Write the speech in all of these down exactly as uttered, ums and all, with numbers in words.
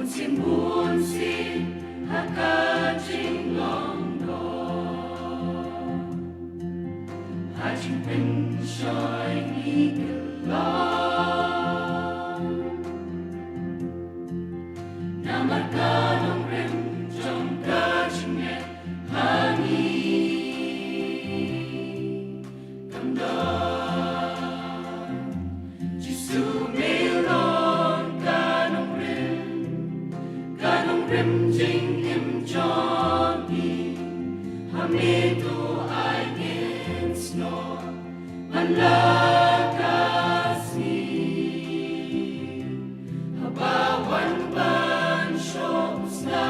Sien bun sien ha ka jinglong doh, ha jingpynshoi ngi kyllon. Namar ka nongrim jong ka jingngeit ha ngi kam don. Jisu me long ka nongrim, ka nongrim jingim jong ngi. Ha me to ai ngin snoh man la ka sngi. Haba wan ban shoh u sla,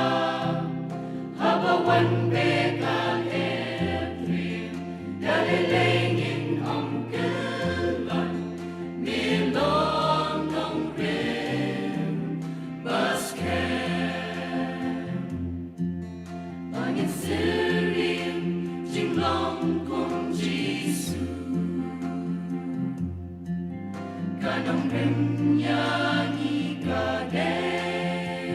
haba wan beh ka leh briew, da lei lei ngin ym kyllon. Me long nongrim ba skhem. Ba ngin syriem jinglong kum Jisu. Ka nongrim ïa ngi ka dei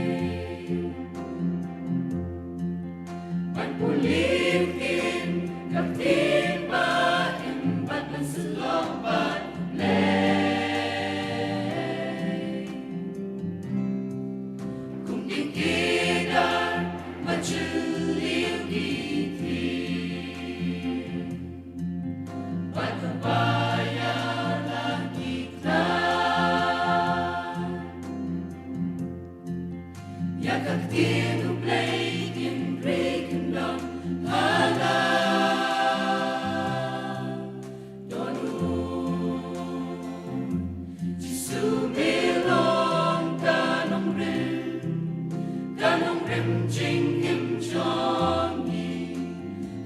ban pule ktien, ka ktien ba im bad ban sylloh bad Blei. Kum ki kidar ba jylliew ki thied, bad kaba ïalam ki ktar. Ïa ka ktien U Blei kin ri kyndong ha la. Don u Jisu me long ka nongrim, ka nongrim jingim jong ngi.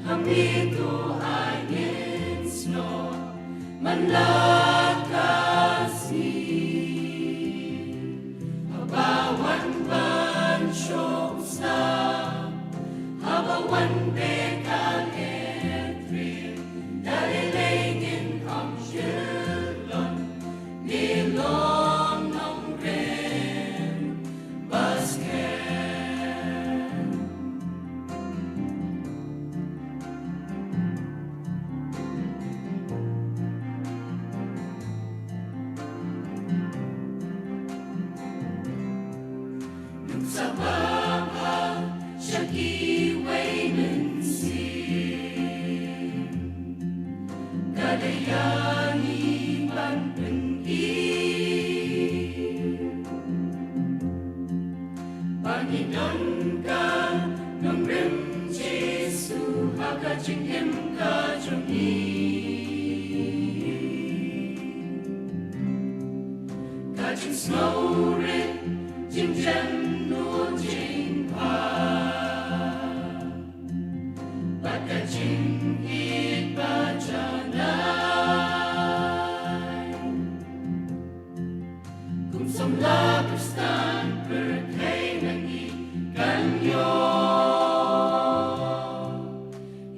Ha me to ai ngin snoh man la ka sngi. Haba wan ban shoh u sla, haba wan beh ka leh briew, da lei lei ngin ym kyllon. Me long nongrim ba skhem. Nuksa ba bha sha kiwei mynsiem, ka dei ïa ngi ban pyni ba ngi don ka nongrim Jisu ha ka jingim ka jong ngi. Ka jingsngewrit, jingjem, jingpang, bad ka jingïeit ba janai. Kum samla Khristan pyrthei na ngi kan ïoh.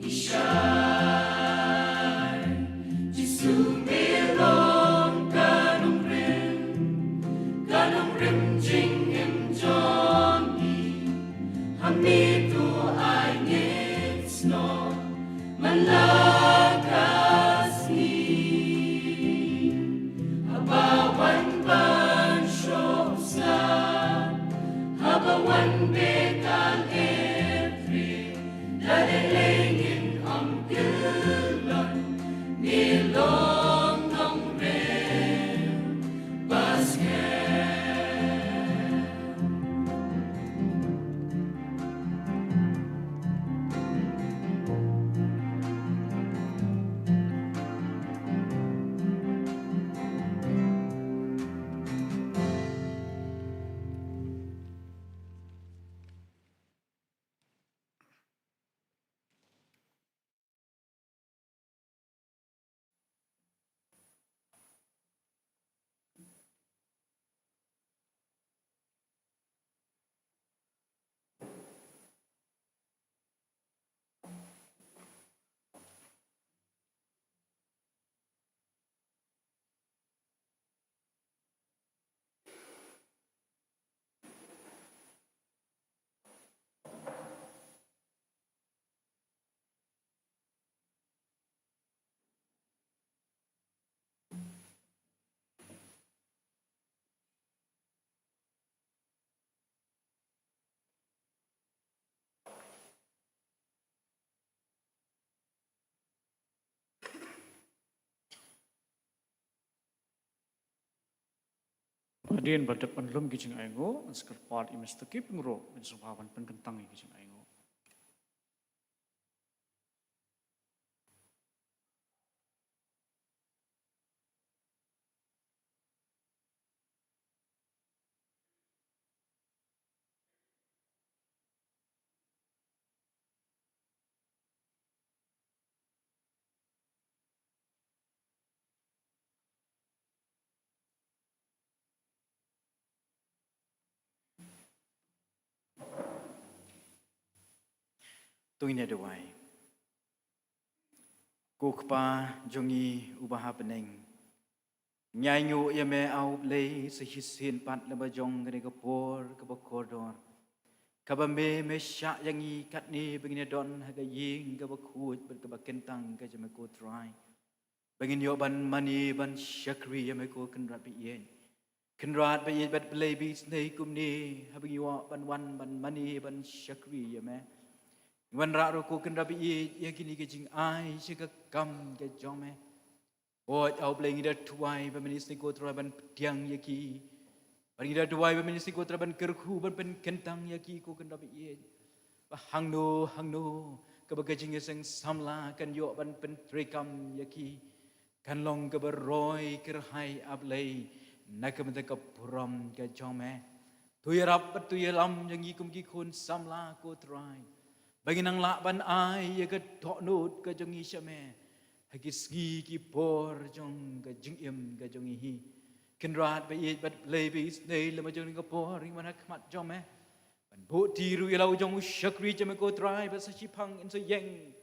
Ishai, Jisu me long ka nongrim, ka nongrim jingim jong ngi. Ha me to ai ngin snoh man la ka sngi. Haba wan ban shoh u sla, haba wan beh ka leh briew, da lei lei ngin ym kyllon. Me long nongrim ba skhem. Hadien ba dep ban lum ki jingainguh, ngan sa kyrpad ïa Mister Kiping ruh ban sngewbha ban pynkyntang ïa ki jingainguh. To ngin ïa duwai. Ko Kpa jong ngi uba ha bneng, ngi ainguh ïa me, A U Blei, sa shisien pat lyngba jong kane ka por kaba kordor, kaba me, me shah ïa ngi katne ba ngin ïa don ha ka ïing kaba khuid bad kaba kyntang ka jong me, ko Trai, ba ngin ïoh ban mane ban shakri ïa me, ko Kynrad ba ïeit. Kynrad ba ïeit bad Blei ba isynei, kumne haba ngi ïoh ban wan ban mane ban shakri ïa me, ngi wanrah ruh, ko Kynrad ba ïeit, ïa kine ki jingai sha ka kam ka jong me. Hooid, A U Blei, ngi da duwai ba men isynei, ko Trai, ban pdiang ïa ki. Bad ngi da duwai ba men isynei, ko Trai, ban kyrkhu, ban pynkyntang ïa ki, ko Kynrad ba ïeit, ba hangno hangno kaba ka jingïaseng samla kan ïoh ban pyntreikam ïa ki, kan long kaba roi kyrhai, A Blei, na ka bynta ka burom ka jong me. To ïarap bad to ïalam ïa ngi kum ki khun samla, ko Trai, ba ngin nang lah ban ai ïa ka dohnud ka jong ngi sha me ha ki sngi ki por jong ka jingim ka jong ngi hi. Kynrad ba ïeit bad Blei ba isynei, lyngba jong kane ka por ngi wan ha khmat jong me ban buh ti ruh ïa la u jong u shakri jong me, ko Trai, ba sa shiphang in sa ïeng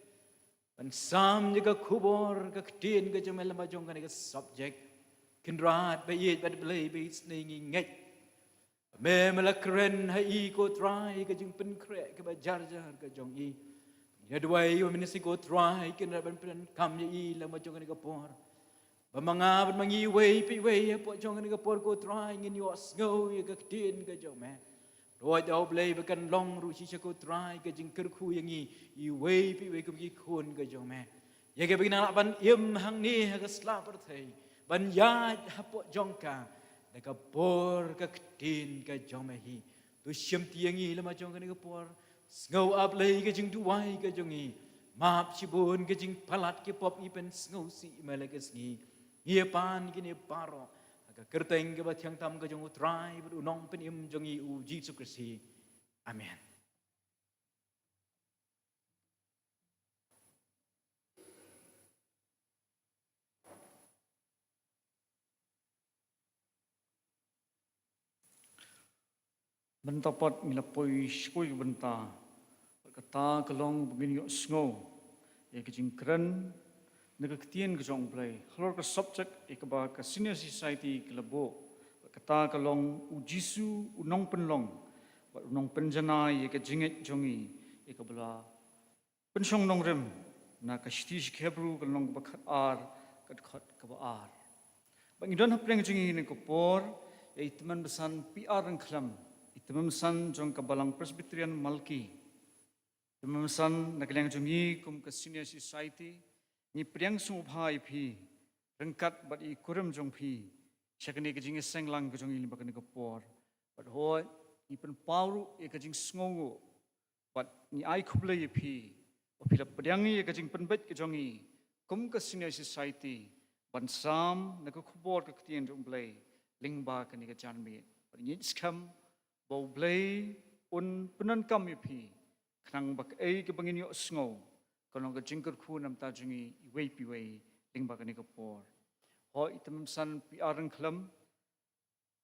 ban sam ïa ka khubor ka ktien ka jong me lyngba jong kane ka subject. Kynrad ba ïeit bad Blei ba isynei, ngi ngeit ba me, me la kren ha i, ko Trai, ka jingpynkhreh kaba jar jar ka jong i. Ngi da duwai ba men isynei, ko Trai, kin ïarap ban pyndonkam ïa i lyngba jong kane ka por, ba ma nga bad ma ngi iwei pa iwei hapoh jong kane ka por, ko Trai, ngin ïohsngew ïa ka ktien ka jong me. Hooid, A U Blei, ba kan long ruh shisha, ko Trai, ka jingkyrkhu ïa ngi iwei pa iwei kum ki khun ka jong me, ïa kaba ngin nang lah ban im hangne ha ka sla pyrthei, ban ïaid hapoh jong ka da ka bor ka ktien ka jong me hi. To shim ti ïa ngi lyngba jong kane ka por. Sngew, A Blei, ka jingduwai ka jong ngi. Map shibun ka jingpalat ki pop ngi pynsngewsih ïa me la ka sngi. Ngi ïa pan kine baroh ha ka kyrteng kaba thiang tam ka jong u Trai bad u Nongpynim jong ngi, u Jisu Khrist. Amen. Mynta pat ngi la poi sha kawei ka bynta, bad kata ka long ba ngin ïohsngew ïa ka jingkren na ka ktien ka jong U Blei halor ka subject ïa kaba ka Senior Society ka la buh. Bad kata ka long U Jisu u Nongpynlong bad u Nongpynjanai ïa ka jingngeit jong ngi, ïa kaba la pynshong nongrim na ka shithi sha ki Hebru ka lynnong kaba khatar, ka dkhot kaba ar. Bad ngi don hapdeng jong ngi ha kane ka por ïa i Tymmen Basan P R Ryngkhlem, i Tymmen Basan jong ka Balang Presbyterian Malki. Tymmen Basan, na ka liang jong ngi kum ka Senior Society, ngi pdiang sngewbha ïa phi ryngkat bad i kurim jong phi sha kane ka jingïaseng lang ka jong ngi lyngba kane ka por. Bad hooid, ngi pynpaw ruh ïa ka jingsngewnguh bad ngi ai khublei ïa phi ba phi la pdiang ïa ka jingpynbeit ka jong ngi kum ka Senior Society ban sam na ka khubor ka ktien jong U Blei lyngba kane ka janmiet. Bad ngi ngeit skhem ba U Blei un pyndonkam ïa phi, khnang ba kaei kaba ngin ïohsngew kan long ka jingkyrkhu na ka bynta jong ngi iwei pa iwei lyngba kane ka por. Hooid, i Tymmen Basan P R Ryngkhlem,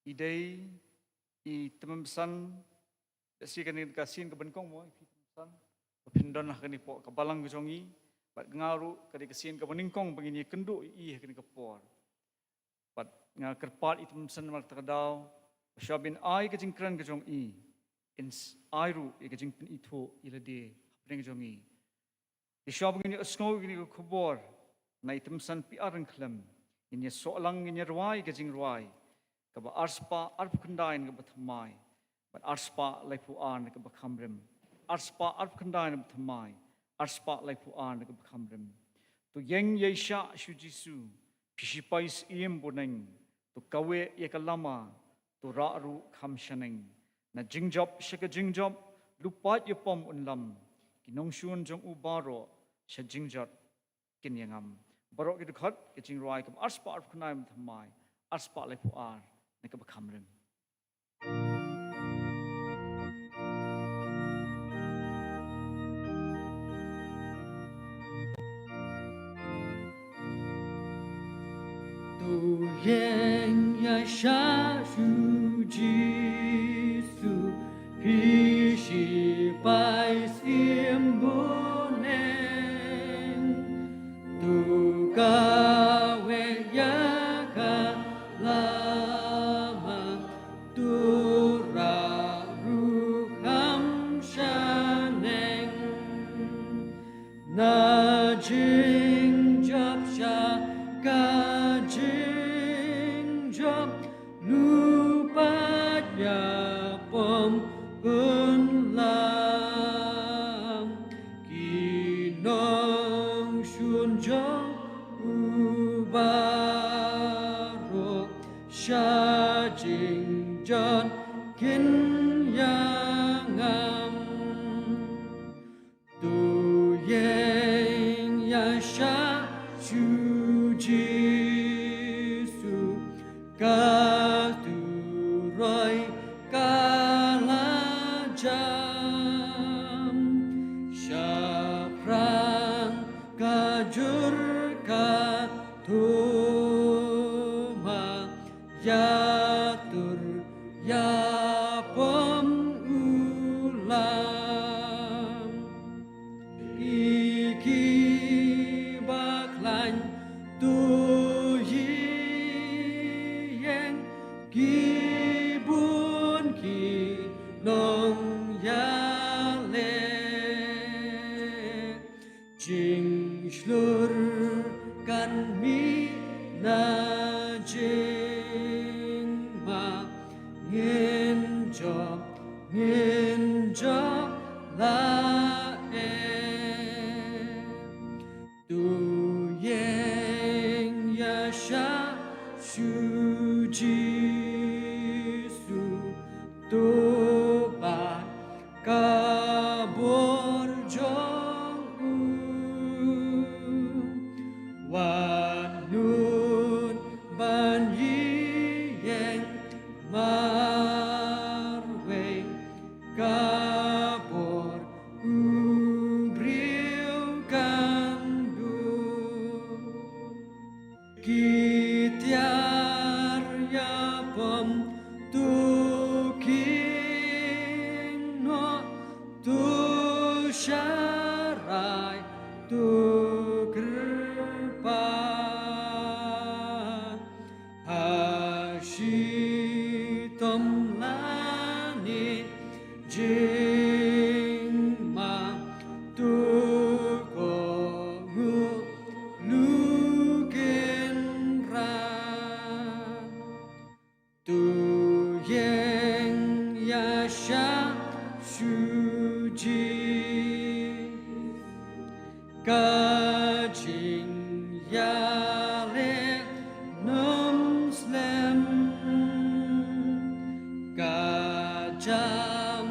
i dei i Tymmen Basan, da shi kane ka sien kaba nyngkong mo, i phi Tymmen Basan, ba phin don ha kane hapoh ka balang ka jong ngi, bad nga ruh ka dei ka sien kaba nyngkong ba ngin ïakynduh ïa i ha kane ka por. Bad nga kyrpad i Tymmen Basan namar kata ka daw, ba shuwa ban ai ka jingkren ka jong i, in s-, ai ruh ïa ka jingpynithuh ïa lade hapdeng jong ngi. Te shuwa ba ngin ïohsngew ïa kane ka khubor na i Tymmen Basan P R Ryngkhlem, ngin ïasoh lang, ngin ïarwai ka jingrwai kaba arspah arphew khyndai na kaba thymmai bad arspah laiphew ar na kaba khamrim. Arspah arphew khyndai na kaba thymmai, arspah laiphew ar na kaba khamrim. To ïeng ïaishah sha u Jisu, phi shipai syiem bneng. To kaweh ïa ka lama, to rah ruh kham shaneng. Na jingjop sha ka jingjop, lypa ïapom un lam, ki nongshun jong u baroh sha jingjot kin ïangam. Baroh ki dkhot, ka jingrwai kaba arspah arphew khyndai, thymmai arspah laiphew ar, na kaba kham rim. To ïeng ïa sha shu Jisu, phi shipai symboneng. To kawei ïa ka lama, to rah ruh kham shaneng. Na jingjop sha ka jingjop, lypa ïapom un lam, ki nongshun jong u baroh sha jingjot kin ïangam. To ïeng ïa sha shu Jisu, ka turoi ka la jam. Shaphrang ka jur ka thoma, ïatur ïapom u lam. Ki, ki bakhlaiñ to ïeng, ki bun ki nongïaleh. Jingshlur kan mih na jingma, ngin jop, ngin jop la eh. To ïeng ïa sha shu Jisu, to bat ka bor jong u. Wat nud ban ïeng marwei, ka bor u briew kan duh. Ki tiar ïapom to khing noh, to sharai, to kyrpad. Ha shitom lane jingma, to kohnguh lukin rah. To ïeng ïa sha shu Jisu, ka jingïaleh nym slem. Ka jam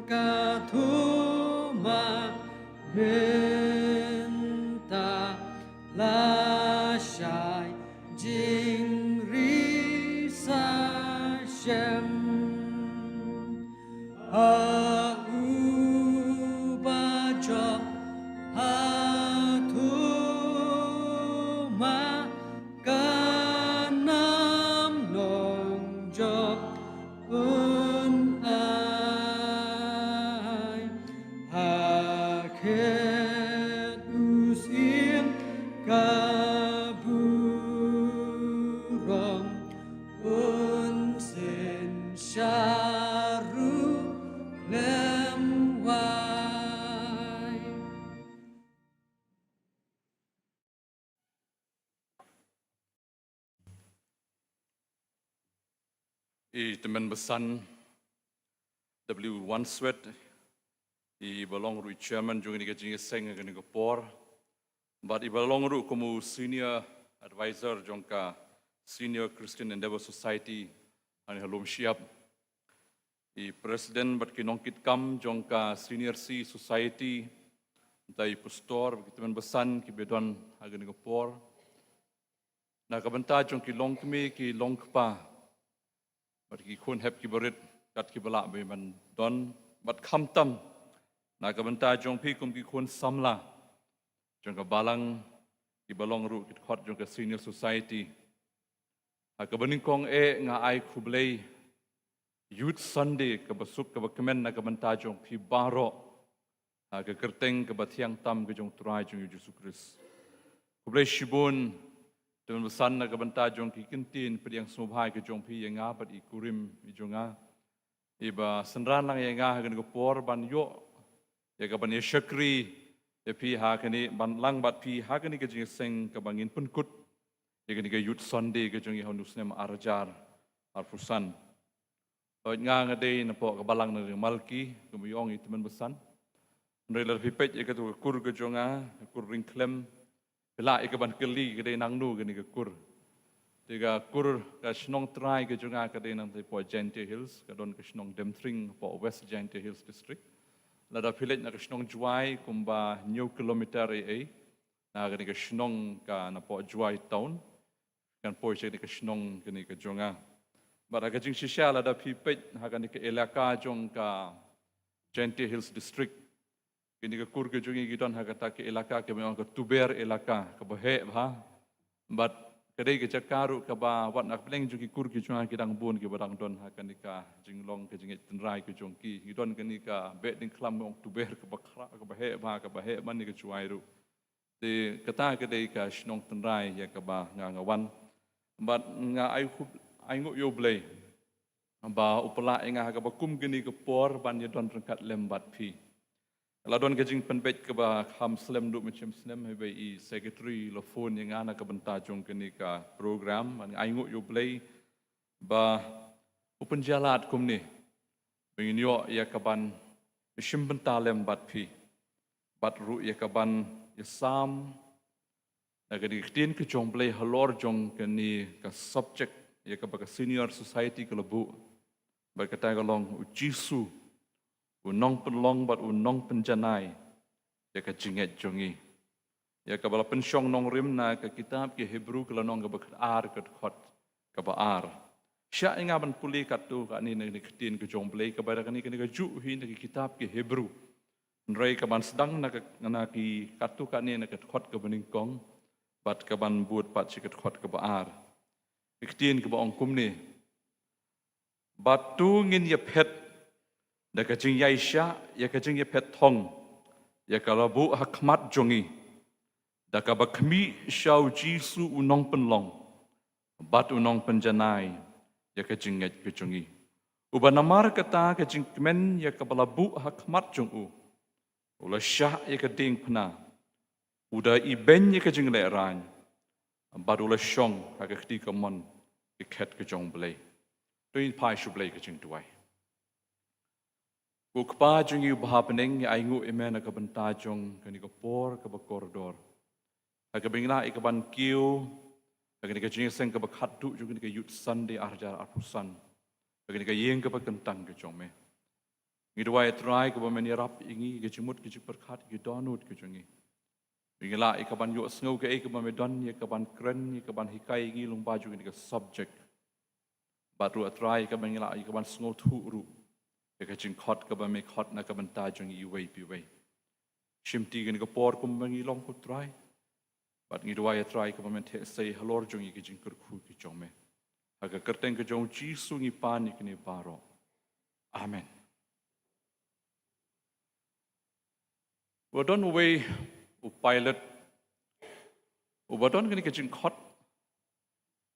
ka thoma, mynta la shai jingri sa shem. Ha uba jop ha thoma, ka nam nongjop un ai. Ha khet u syiem ka burom, un synshar ruh khlem wai. I tymmen basan W. Wadsworth, i ba long ruh i chairman jong kane ka jingïaseng ha kane ka por, bad i ba long ruh kum u senior advisor jong ka Senior Christian Endeavour Society, Ani halum siap. I President bad ki nongkitkam jong ka Senior C Society, da i Pastor bad ki tymmen basan ki ba don ha kane ka por. Na ka bynta jong ki longkmie ki longkpa bad ki khun hep ki barit, kat ki ba lah ba man don, bad khamtam na ka bynta jong phi kum ki khun samla jong ka balang, ki ba long ruh ki dkhot jong ka Senior Society. Ha kaba nyngkong eh nga ai khublei Youth Sunday kaba suk kaba kmen na ka bynta jong phi baroh, ha ka kyrteng kaba thiang tam ka jong Trai jong U Jisu Khrist. Khublei shibun, tymmen basan, na ka bynta jong ki kyntien pdiang sngewbha ka jong phi ïa nga bad i kurim i jong nga, i ba synran lang ïa nga ha kane ka por ban ïoh ïa ka ban ïa shakri ïa phi ha kane, ban lang bad phi ha kane ka jingïaseng kaba ngin pynkut ïa kane ka Youth Sunday ka jong i ha une u snem ar hajar arphew san. Hooid, nga nga dei na poh ka balang na ri Malki, kum i ong i tymmen basan. Hynrei lada phi peit ïa katu ka kur ka jong nga, ka kur Ryngkhlem, phi lah ïa ka ban kylli ka dei nangno kane ka kur. Te ka kur, ka shnong trai ka jong nga ka dei nangtei poh Jaintia Hills, ka don ka shnong Demthring poh West Jaintia Hills District. Lada phi leit na ka shnong Jowai kumba hynñiew kilometer ei ei na kane ka shnong ka na poh Jowai town, kan poi sha kane ka shnong kane ka jong nga. Bad ha ka jingshisha lada phi peit ha kane ka elaka jong ka Jaintia Hills District, kane ka kur ka jong i ki don ha kata ka elaka kaba ong ka Tuber elaka, kaba heh bha. Bad ka dei ka jaka ruh kaba wat na ka pdeng jong ki kur ki jong nga ki dang bun kiba dang don ha kane ka jinglong ka jingngeit tynrai ka jong ki. Ki don kane ka beh diengkhlam ong Tuber kaba khraw, kaba heh bha, kaba heh man ïa ka Jowai ruh. Te kata ka dei ka shnong tynrai ïa kaba nga nga wan. Bad nga ai khublei, ai nguh ïa U Blei ba u pynlah ïa nga ha kaba kum kane ka por ban ïa don ryngkat lem bad phi. La don ka jingpynbeit kaba kham slem duh mynshem snem, haba i secretary la phone ïa nga na ka bynta jong kane ka program, bad nga ai nguh ïa U Blei ba u pynjah lad kumne ba ngin ïoh ïa ka ban shim bynta lem bad phi, bad ruh ïa ka ban ïa sam na kane ka ktien ka jong U Blei halor jong kane ka subject ïa kaba ka Senior Society ka la buh, bad kata ka long U Jisu u nongpynlong bad u nongpynjanai ïa ka jingngeit jong ngi. Ïa kaba la pynshong nongrim na ka kitab ki Hebru ka lynnong kaba khatar ka dkhot kaba ar. Shah ïa nga ban pule katto katne na kane ka ktien ka jong U Blei kaba da kane, kane kajuh hi na ka kitab ki Hebru. Hynrei ka ban sdang na ka, na ki katto katne na ka dkhot kaba nyngkong bad ka ban bud pat sha ka dkhot kaba ar. Ka ktien kaba ong kumne: Bad to ngin ïaphet da ka jingïaishah ïa ka jingïaphet thong ïa ka la buh ha khmat jong ngi, da kaba khmih sha U Jisu u nongpynlong bad u nongpynjanai ïa ka jingngeit ka jong ngi, uba namar kata ka jingkmen ïa kaba la buh ha khmat jong u, u la shah ïa ka diengphna, u da ibeiñ ïa ka jinglehrain, bad u la shong ha ka kti kamon ka khet ka jong U Blei. To ngin phai sha U Blei ka jingduwai. Ko Kpa jong ngi uba ha bneng, ngi ai nguh ïa me na ka bynta jong kane ka por kaba kordor, ha kaba ngi lah ïa ka ban kiew ha kane ka jingïaseng kaba khatduh jong kane ka Youth Sunday ar hajar arphew san ha kane ka ïing kaba kyntang ka jong me. Ngi duwai, Trai, kaba men ïarap ïa ngi, ïa ka jingmut, ka jingpyrkhat, ïa ka dohnud ka jong ngi. Ngi lah ïa ka ban ïohsngew kaei kaba me don ïa ka ban kren, ïa ka ban hikai ïa ngi lyngba jong kane ka subject. Bad ruh, Trai, ïa ka ban, ngi lah ïa ka ban sngewthuh ruh ïa ka jingkhot kaba me khot na ka bynta jong ngi iwei pa iwei. Shimti kane ka por kumba ngi long, ko Trai. Bad ngi duwai, Trai, kaba men theh sei halor jong ngi, ïa ka jingkyrkhu ka jong me. Ha ka kyrteng ka jong U Jisu ngi pan ïa kine baroh. Amen. Uba don uwei u pilot uba don kane ka jingkhot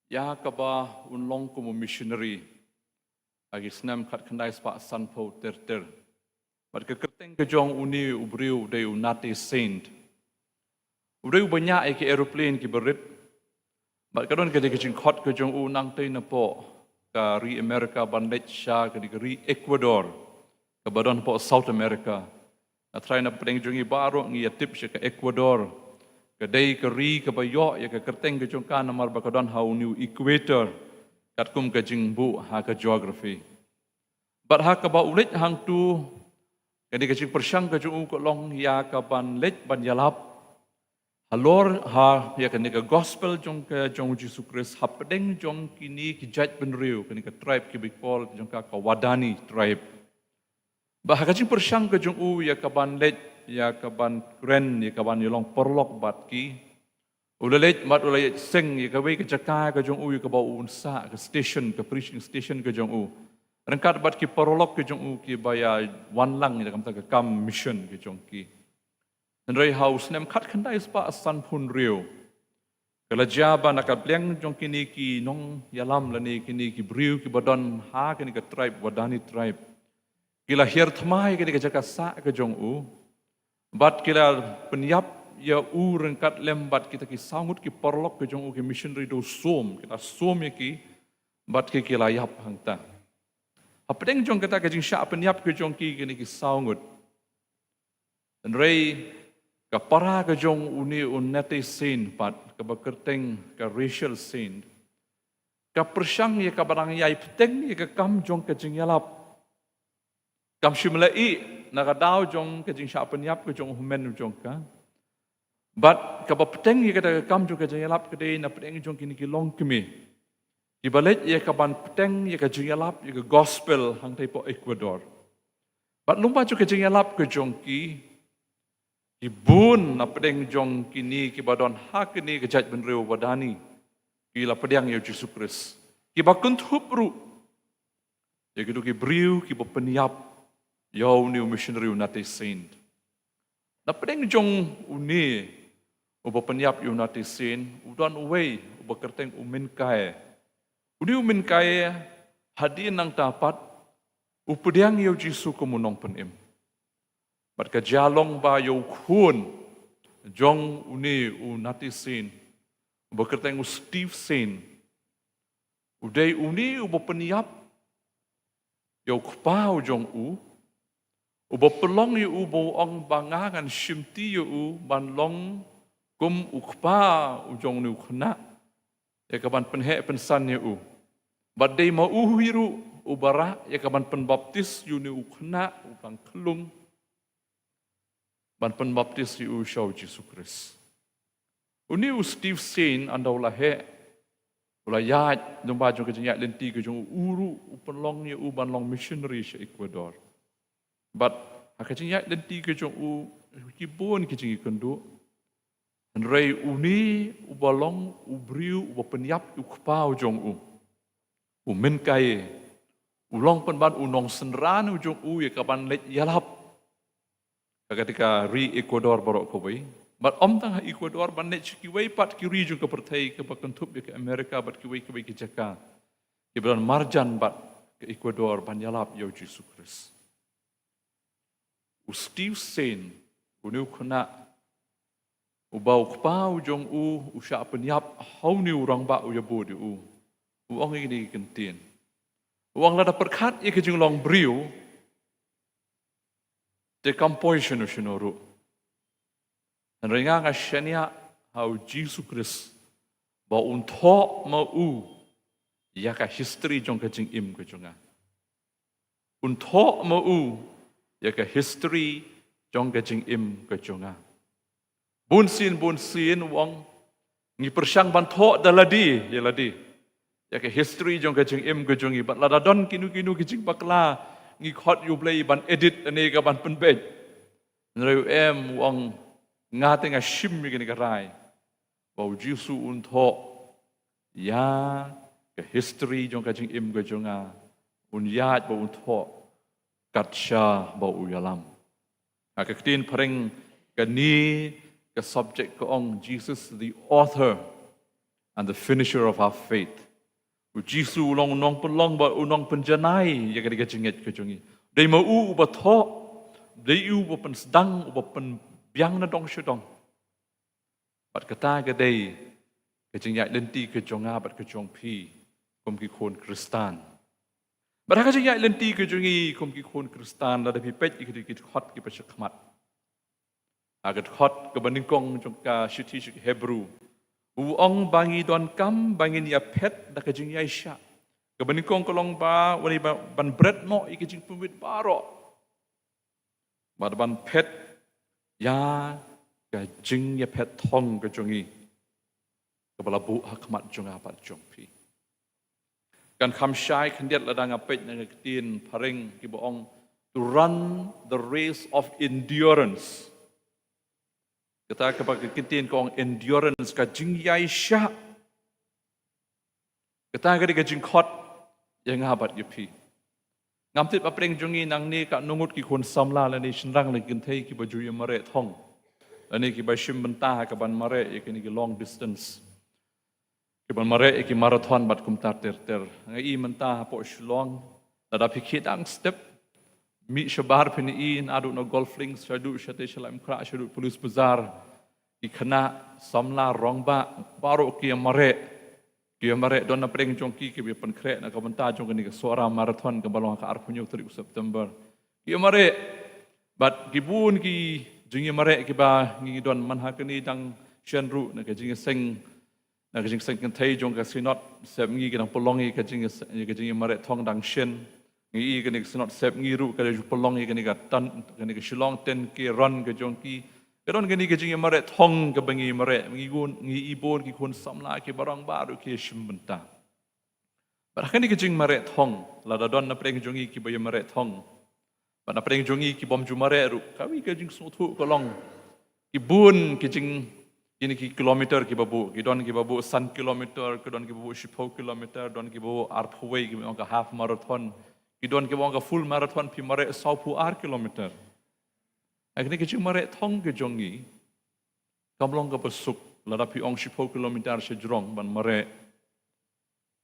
ïa kaba un long kum u missionary ha ki snem khatkhyndai spah sanphew ter ter. Bad ka kyrteng ka jong une u briew u dei u Nate Saint. U dei uba ñiah ïa ki aeroplane kiba rit. Bad ka don kane ka jingkhot ka jong u nangtei napoh ka ri America ban leit sha kane ka ri Ecuador kaba don hapoh South America. Nga tharai na pdeng jong ngi baroh ngi ïatip sha ka Ecuador. Ka dei ka ri kaba ïoh ïa ka kyrteng ka jong ka namar ba ka don ha une u equator. katkum ka jingbuh ha ka geography. Bad ha kaba u leit hangtu, kane ka jingpyrshang ka jong u ka long ïa kaban leit ban ïalap halor ha ïa kane ka gospel jong ka jong u Jisu Khrist hapdeng jong kine ki jaitbynriew, kane ka tribe kiba ki call jong ka ka Wadani tribe. Bad ha ka jingpyrshang ka jong u ïa kaban leit, ïa kaban kren, ïa kaban ïalong paralok bad ki, u la leit bad u la ïaseng ïa kawei ka jaka ka jong u ïa kaba un sah, ka station, ka preaching station ka jong u, ryngkat bad ki paralok ka jong u kiba ïa wan lang ïa ka kam mission ka jong ki. Hynrei ha u snem khatkhyndai spah sanphew hynriew, ka la jia ba na ka liang jong kine ki nongïalam lane kine ki briew kiba don ha kane ka tribe, Wadani tribe, ki la hiar thma ïa kane ka jaka sah ka jong u. Bad ki la pynïap ïa u ryngkat lem bad kita ki saw ngut ki paralok ka jong u, ki missionary dewsum, ki la sum ïa ki bad ki, ki la ïap hangta. Hapdeng jong kata ka jingshah pynïap ka jong ki, kine ki saw ngut, hynrei ka para ka jong une u Nate Saint pat, kaba kyrteng ka Rachel Saint, ka pyrshang ïa kaba dang ïai bteng ïa ka kam jong ka jingïalap. Kam shym la ïeh na ka daw jong ka jingshah pynïap ka jong u hynmen u jong ka. Bad kaba bteng ïa kata ka kam jong ka jingïalap ka dei na pdeng jong kine ki longkmie kiba leit ïa kaban bteng ïa ka jingïalap, ïa ka gospel hangtai hapoh Ecuador. Bad lyngba jong ka jingïalap ka jong ki, ki bun na pdeng jong kine kiba don ha kane ka jaitbynriew Wadani, ki la pdiang ïa u Jisu Khrist. Kiba kynthup ruh ïa kito ki briew kiba pynïap ïa une u missionary u Nate Saint. Na pdeng jong une uba pynïap ïa u Nate Saint, u don uwei uba kyrteng u Minkaye. Une u Minkaye, hadien nangta pat, u pdiang ïa u Jisu kum u nongpynim. Bad ka jia long ba ïa u khun jong une u Nate Saint, uba kyrteng u Steve Saint, u dei une uba pynïap ïa u kpa u jong u, uba pynlong ïa u, ba u ong ba nga ngan shimti ïa u ban long kum u kpa u jong une u khynnah, ïa kaban pynheh pynsan ïa u. Bad dei ma u hi ruh uba rah ïa kaban pynbaptis ïa une u khynnah u dang khyllung, ban pynbaptis ïa u sha u Jisu Khrist. Une u Steve Saint, ynda u la heh, u la ïaid lyngba jong ka jingïaid lynti ka jong u, u ruh u pynlong ïa u ban long missionary sha Ecuador. Bad ha ka jingïaid lynti ka jong u, ki bun ki jingïakynduh. Hynrei une uba long u briew uba pynïap ïa u kpa u jong u, u Minkaye, u long pynban u nongsynran u jong u ïa kaban leit ïalap ha kata ka ri Ecuador baroh kawei. Bad ym tang ha Ecuador, ban leit sha kiwei pat ki ri jong ka pyrthei kaba kynthup ïa ka America bad kiwei kiwei ki jaka kiba don marjan bad ka Ecuador ban ïalap ïa u Jisu Khrist. U Steve Saint, une u khynnah uba u kpa u jong u u shah pynïap ha une u rangbah u ïabud ïa u, u ong ïa kine ki kyntien. U ong, lada pyrkhat ïa ka jinglong briew, te kam poi shano shano ruh. Hynrei nga, nga shaniah ha u Jisu Khrist ba un thoh ma u ïa ka history jong ka jingim ka jong nga. Un thoh ma u ïa ka history jong ka jingim ka jong nga. Bun sien, bun sien, u ong, ngi pyrshang ban thoh da lade ïa lade ïa ka history jong ka jingim ka jong ngi. Bad lada don kino kino ki jingbakla, ngi khot ïa u Blei ban edit lane kaban pynbeit. Hynrei u em, u ong, nga te nga shim ïa kane ka rai ba u Jisu un thoh ïa ka history jong ka jingim ka jong nga, un ïaid bad un thoh kat shaba u ïalam. Ha ka ktien phareng kane ka subject ka ong, Jesus, the author and the finisher of our faith. U Jisu u long u nongpynlong bad u nongpynjanai ïa kane ka jingngeit ka jong ngi. Dei ma u uba thoh, dei u uba pynsdang, uba pynbiang na dong sha dong. Bad kata ka dei ka jingïaid lynti ka jong nga bad ka jong phi kum ki khun Khristan. Bad ha ka jingïaid lynti ka jong ngi kum ki khun Khristan, lada phi peit ïa ki dkhot kiba shakhmat, ha ka dkhot kaba nyngkong jong ka shithi sha ki Hebru, u ong ba ngi donkam ba ngin ïaphet da ka jingïaishah Kaba nyngkong ka long ba, wan i ba, ban bret noh ïa ki jingpynwit baroh. Bad ban phet ïa ka jingïaphet thong ka jong ngi, kaba la buh ha khmat jong nga bad jong phi. Kan kham shai khyndiat lada nga peit na ka ktien phareng kiba ong, to run the race of endurance. Kata kaba ka ktien ka ong endurance, ka jingïaishah. Kata ka dei ka jingkhot ïa nga bad ïa phi. Ngam tip hapdeng jong ngi nangne katno ngut ki khun samla lane shynrang lane kynthei kiba ju ïamareh thong, lane kiba shim bynta ha kaban mareh ïa kine ki long distance, kiban mareh ïa ki marathon bad kumta ter ter. Nga i mynta hapoh Shillong, lada phi khie dang step, mih shabar phin i, naduh na Golf Links shaduh shatei sha Laitumkhrah shaduh Police Bazar, ki khynnah samla rangbah baroh ki ïamareh. Ki ïamareh, don napdeng jong ki kiba pynkhreh na ka bynta jong kane ka Sohra Marathon kaba long ha ka arphew hynñiew tarik u September. Ki ïamareh. Bad ki bun ki jingïamareh kiba ngi don man ha kane dang shen ruh na ka jingïaseng, na ka jingïaseng kynthei jong ka Synod Sepngi ki dang pynlong ïa ka jing, ïa ka jingïamareh thong dang shen. Ngi i kane ka Synod Sepngi ruh ka dang ju pynlong ïa kane ka tan, kane ka Shillong ten K run ka jong ki. Ka don kane ka jingïamareh thong kaba ngi mareh, ngi bun, ngi i bun ki khun samla kiba rangbah ruh ki shim bynta. Bad ha kane ka jingmareh thong, lada don napdeng jong ngi kiba ïamareh thong, bad napdeng jong ngi kibym ju mareh ruh, kawei ka jingsngewthuh ka long, ki bun ki jing, kine ki kilometer kiba buh, ki don kiba buh san kilometer, ki don kiba buh shiphew kilometer, don kiba buh arphew wei, kiba ong ka half marathon, ki don kiba ong ka full marathon, phi mareh sawphew ar kilometer. Ha kane ka jingmareh thong ka jong ngi, kam long kaba suk lada phi ong shiphew kilometer sha jrong ban mareh.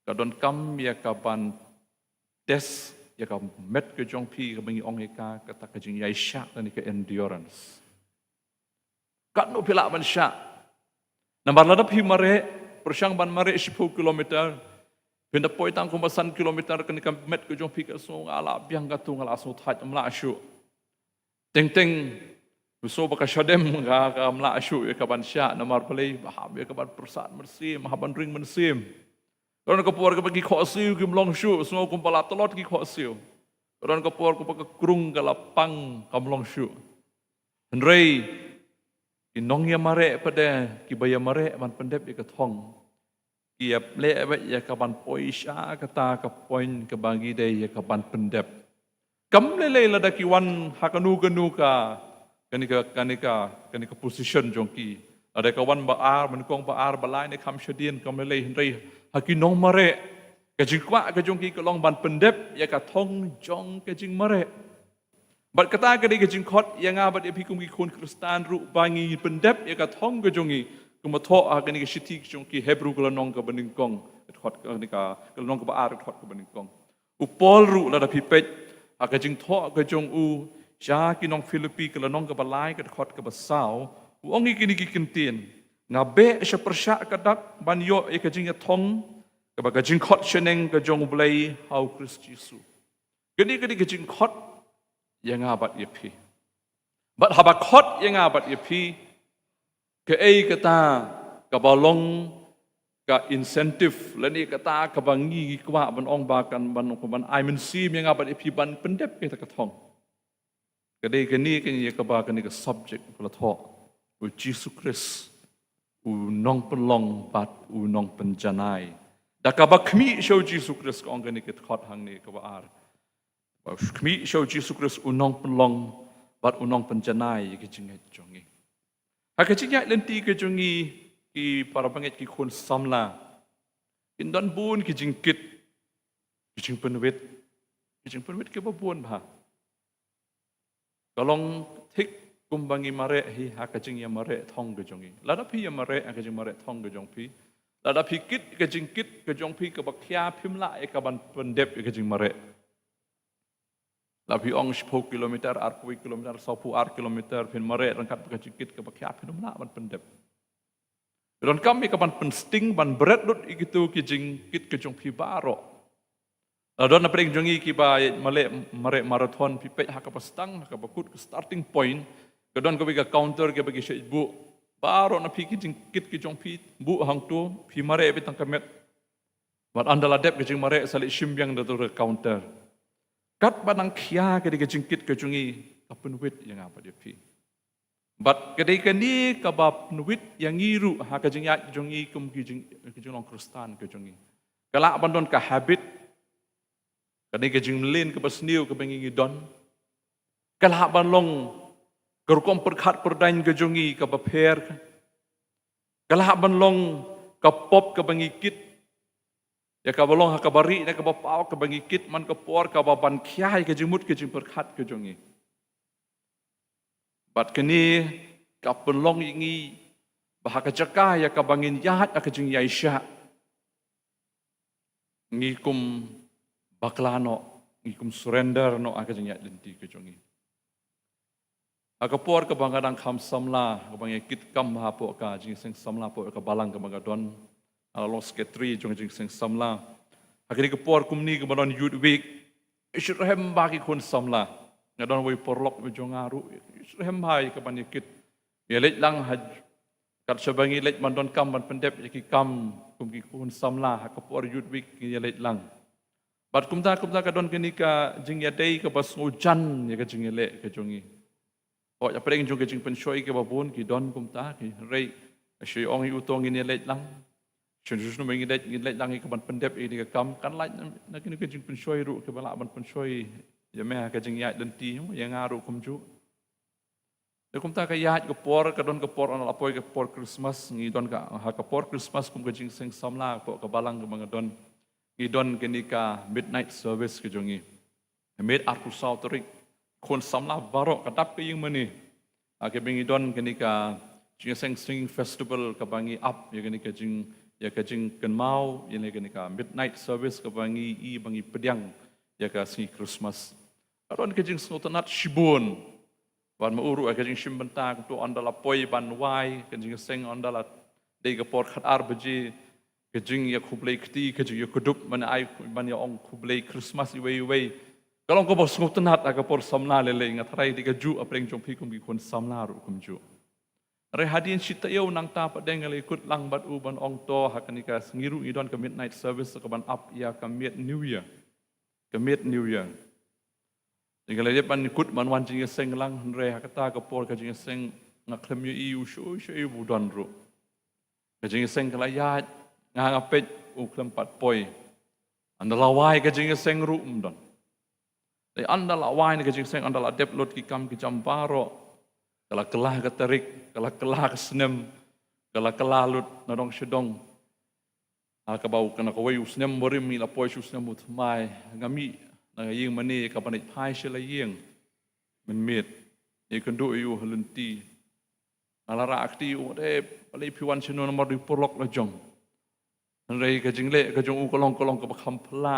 Ka donkam ïa kaban test ïa ka met ka jong phi, kaba ngi ong ïa ka, kata ka jingïaishah lane ka endurance. Katno phi lah ban shah. Namar lada phi mareh, pyrshang ban mareh shiphew kilometer, phin da poi tang kumba san kilometer, kane ka met ka jong phi ka sngew, nga lah biang katto, nga lah sngewthait, ym lah shuh. Teng teng, u sngew ba ka shadem, ka, kam lah shuh ïa kaban shah, namar balei, ba ham ïa kaban pyrsad mynsiem, ha ban ring mynsiem. Ka don ka por kaba ki khohsiew kim long shuh, sngew kumba la tlot ki khohsiew. Ka don ka por kaba ka krung ka la pang, kam long shuh. Hynrei ki nongïamareh pat de, kiba ïamareh ban pyndep ïa ka thong, ki ïa leh beit ïa kaban poi sha kata ka point kaba ngi dei ïa kaban pyndep. Kam lei lei lada ki wan ha kano kano ka, kane ka, kane ka, kane ka position jong ki. Lada ka wan ba ar, ba nyngkong, ba ar, ba lai, ne kham shadien, kam lei lei, hynrei ha ki nongmareh, ka jingkwah ka jong ki ka long ban pyndep ïa ka thong jong ka jingmareh. Bad kata ka dei ka jingkhot ïa nga bad ïa phi kum ki khun Khristan ruh, ba ngi pyndep ïa ka thong ka jong ngi, kumba thoh ha kane ka shithi ka jong ki Hebru ka lynnong kaba nyngkong, ka dkhot kane ka, ka lynnong kaba ar, ka dkhot kaba nyngkong. U Paul ruh, lada phi peit ha ka jingthoh ka jong u sha ki nong Philippi, ka lynnong kaba lai, ka dkhot kaba saw, u ong ïa kine ki kyntien: Nga beh sha pyrshah ka dak ban ïoh ïa ka jingïathong kaba ka jingkhot shaneng ka jong U Blei ha U Khrist Jisu. Kane ka dei ka jingkhot ïa nga bad ïa phi. Bad haba khot ïa nga bad ïa phi, kaei kata kaba long ka incentive lane kata kaba ngi, ngi kwah ban ong ba kan, ban, ban ai mynsiem ïa nga bad ïa phi ban pyndep ïa kata ka thong? Ka dei kane, kane ïa kaba kane ka subject ka la thoh: U Jisu Khrist U Nongpynlong bad U Nongpynjanai. Da kaba khmih sha U Jisu Khrist, ka ong kane ka dkhot hangne kaba ar. Ba khmih sha U Jisu Khrist U Nongpynlong bad U Nongpynjanai ïa ka jingngeit jong ngi. Ha ka jingïaid lynti ka jong ngi, ki para bangeit, ki khun samla, kin don bun ki jingkit, ki jingpynwit, ki jingpynwit kiba bun bha. Ka long thik kumba ngi mareh hi ha ka jingïamareh thong ka jong ngi. Lada phi ïamareh ha ka jingmareh thong ka jong phi, lada phi kit ka jingkit ka jong phi kaba khia, phim lah ïa kaban pyndep ïa ka jingmareh. La phi ong shiphew kilometer, arphew kilometer, sawphew ar kilometer, phin mareh ryngkat bad ka jingkit kaba khia, phin ym lah ban pyndep. Donkam ïa kaban pynsting ban bret lut ïa kito ki jingkit ka jong phi baroh. La don napdeng jong ngi kiba mareh, mareh marathon, phi peit ha kaba sdang, ha kaba kut ka starting point, ka don kawei ka counter kaba ki shait buh. Baroh na phi ki jingkit ki jong phi buh hangto, phi mareh beit tang ka met. Bad ynda la dep ka jingmareh sa leit shim biang da tur ka counter. Katba nang khia ka dei ka jingkit ka jong ngi, ka pynwit ïa nga bad ïa phi. Bad ka dei kane kaba pynwit ïa ngi ruh ha ka jingïaid jong ngi kum ki jing, ki jinglong Khristan ka jong ngi. Ka lah ban don ka habit, ka dei ka jingmlien kaba sniew kaba ngi ngi don. Ka lah ban long ka rukom pyrkhat pyrdaiñ ka jong ngi kaba pher. Ka lah ban long ka pop kaba ngi kit. Ïa kaba long ha kaba rieh ne kaba paw kaba ngi kit man ka por kaba ban khia ïa ka jingmut ka jingpyrkhat ka jong ngi. Bad kane ka pynlong ïa ngi ba ha ka jaka ïa kaba ngin ïaid ha ka jingïaishah, ngi kum bakla noh, ngi kum surrender noh ha ka jingïaid lynti ka jong ngi. Ha ka por kaba nga dang kham samla, kaba nga kit kam hapoh ka jingïaseng samla hapoh ka balang kaba nga don, nga la long secretary jong ka jingïaseng samla. Ha kane ka por kumne kaba don Youth Week, i shu rhem bha ki khun samla. Nga don wei paralok wei jong nga ruh, i shu rhem bha ïa kaban ïa kit. Ïa leit lang ha, kat shaba ngi leit ban don kam ban pyndep ïa ki kam kum ki khun samla ha ka por Youth Week ngi ïa leit lang. Bad kumta kumta ka don kane ka jingïadei kaba sngewjan ïa ka jingïaleh ka jong ngi. Hooid, hapdeng jong ka jingpynshoi kaba bun ki don kumta ki rei, shu ong ïa u to ngin ïa leit lang. Shu shu shu ngi leit, ngin leit lang ïa kaban pyndep ïa kane ka kam, kan lait na, na kane ka jingpynshoi ruh kaba lah ban pynshoi ïa me ha ka jingïaid lynti, ïa nga ruh kumjuh. Te kumta ka ïaid ka por, ka don ka por, ynda la poi ka por Christmas, ngi don ka, ha ka por Christmas kum ka jingïaseng samla hapoh ka balang kaba nga don, ngi don kane ka midnight service ka jong ngi. Mynmiet arphew saw tarik, khun samla baroh ka dap ka ïing mane. Ha kaba ngi don kane ka jingïaseng singing festival kaba ngi ap ïa kane ka jing, ïa ka jingkynmaw ïa kane ka midnight service kaba ngi i ba ngi pdiang ïa ka sngi Christmas. Ka don ka jingsngewtynnat shibun. Bad ma u ruh ha ka jingshim bynta kumto ynda la poi ban wai, ka jingïaseng ynda la dei ka por khatar baje, ka jingïakhublei kti, ka jingïakdup, ban ai, ban ïa ong khublei Christmas iwei iwei. Ka long kaba sngewtynnat ha ka por samla lei lei, nga tharai dei kajuh hapdeng jong phi kum ki khun samla ruh kumjuh. Hynrei hadien shi taïew nangta pat dang nga la ïakut lang bad u ban ong to ha kane ka sngi ruh ngi don ka midnight service kaban ap ïa ka miet New Year. Ka miet New Year. Te nga la dep ban kut ban wan jingïaseng lang, hynrei ha kata ka por ka jingïaseng nga khlem ïohi u shuh shuh u don ruh. Ka jingïaseng ka la ïaid, nga nga peit u khlem pat poi. Ynda la wai ka jingïaseng ruh um don. Te ynda la wai na ka jingïaseng, ynda la dep lut ki kam ki jam baroh, ka la kylla ka tarik, ka la kylla ka snem, ka la kylla lut na dong sha dong. Ha kaba u kane kawei u snem barim ngi la poi sha u snem u thymmai, nga mih na ka ïing mane kaban leit phai sha la ïing. Mynmiet, ïakynduh ïa u ha lynti. Nga la rah kti ïa u, "Dei, balei phi wan shano, namar dei u paralok la jong." Hynrei ka jingleh ka jong u ka long, ka long kaba kham phylla.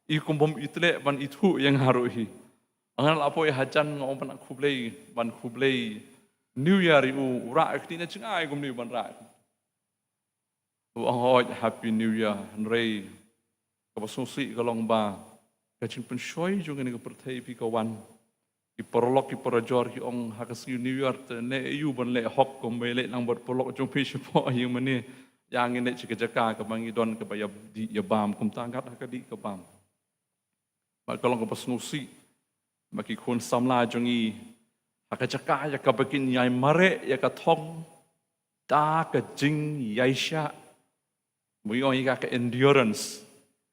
I kum bym i tleh ban ithuh ïa nga ruh hi. Nga la poi hajan nga ong ban khublei, ban khublei New Year ïa u, u rah kti na jngai kumne ban rah. U ong hooid Happy New Year, hynrei kaba sngewsih ka long ba ka jingpynshoi jong kane ka pyrthei phi ka wan. Ki paralok ki parajor ki ong ha ka sngi New Year te ne ïa u ban leh hok, kumba ïa leh lang bad paralok jong phi shapoh ïing mane. Ïa ngin leit sha ka jaka kaba ngi don kaba ïa dih ïa bam, kumta ngat ha ka dih ka bam. Bad ka long kaba sngewsih ba ki khun samla jong ngi ha ka jaka ïa kaba kin ïai mareh ïa ka thong da ka jingïaishah, ba ngi ong ïa ka, ka endurance,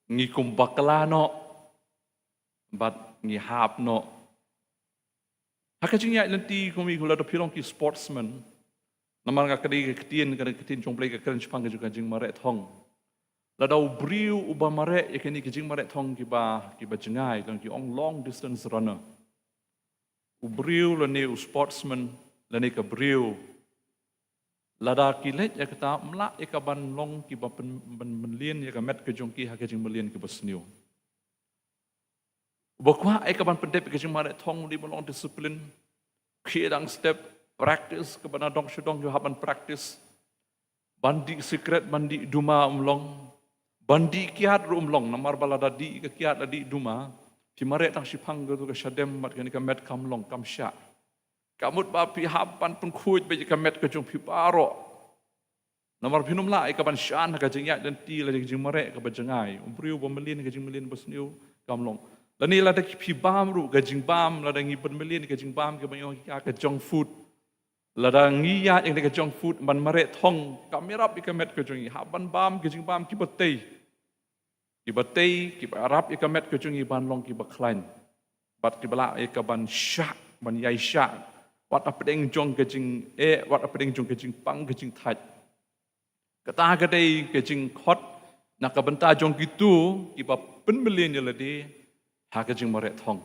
ngi kum bakla noh bad ngi hap noh. Ha ka jingïaid lynti kum i, lada phi long ki sportsman, namar nga ka dei ka ktien, ka dei ka ktien jong Blei ka kren shaphang ka jong ka jingmareh thong. Lada u briew uba mareh ïa kine ki jingmareh thong kiba, kiba jngai, long ki ong long distance runner. U briew lane u sportsman lane ka briew, lada ki leit ïa kata, ym lah ïa ka ban long kiba pyn, pyn, pynmlien ïa ka met ka jong ki ha ka jingmlien kiba sniew. Uba kwah ïa ka ban pyndep ïa ka jingmareh thong, u dei ban long discipline. Khie dang step, practice, kaba na dong sha dong ki hap ban practice. Ban dih sikret, ban dih duma ym long. Ban dih kiad ruh ym long, namar ba lada dih ka kiad, la dih duma, phi mareh tang shiphang kato ka shadem bad kane ka met kam long, kam shah. Ka mut ba phi hap ban pynkhuid beit ïa ka met ka jong phi baroh. Namar phin ym lah ïa ka ban shan ha ka jingïaid lynti lane ka jingmareh kaba jngai. U briew ba mlien ha ka jingmlien basniew kam long. Lane lada ki phi bam ruh ka jingbam, lada ngi pynmlien ka jingbam kaba ngi ong ka junk food. Lada ngi ïaid ïa ka junk food ban mareh thong, kam ïarap ïa ka met ka jong ngi. Hap ban bam ka jingbam kiba tei. Kiba tei, kiba ïarap ïa ka met ka jong ngi ban long kiba khlaiñ. Bad kiba lah ïa ka ban shah, ban ïai shah. Wat hapdeng jong ka jingeh, wat hapdeng jong ka jingpang, ka jingthait. Kata ka dei ka jingkhot na ka bynta jong kito kiba pynmlien ïa lade ha ka jingmareh thong.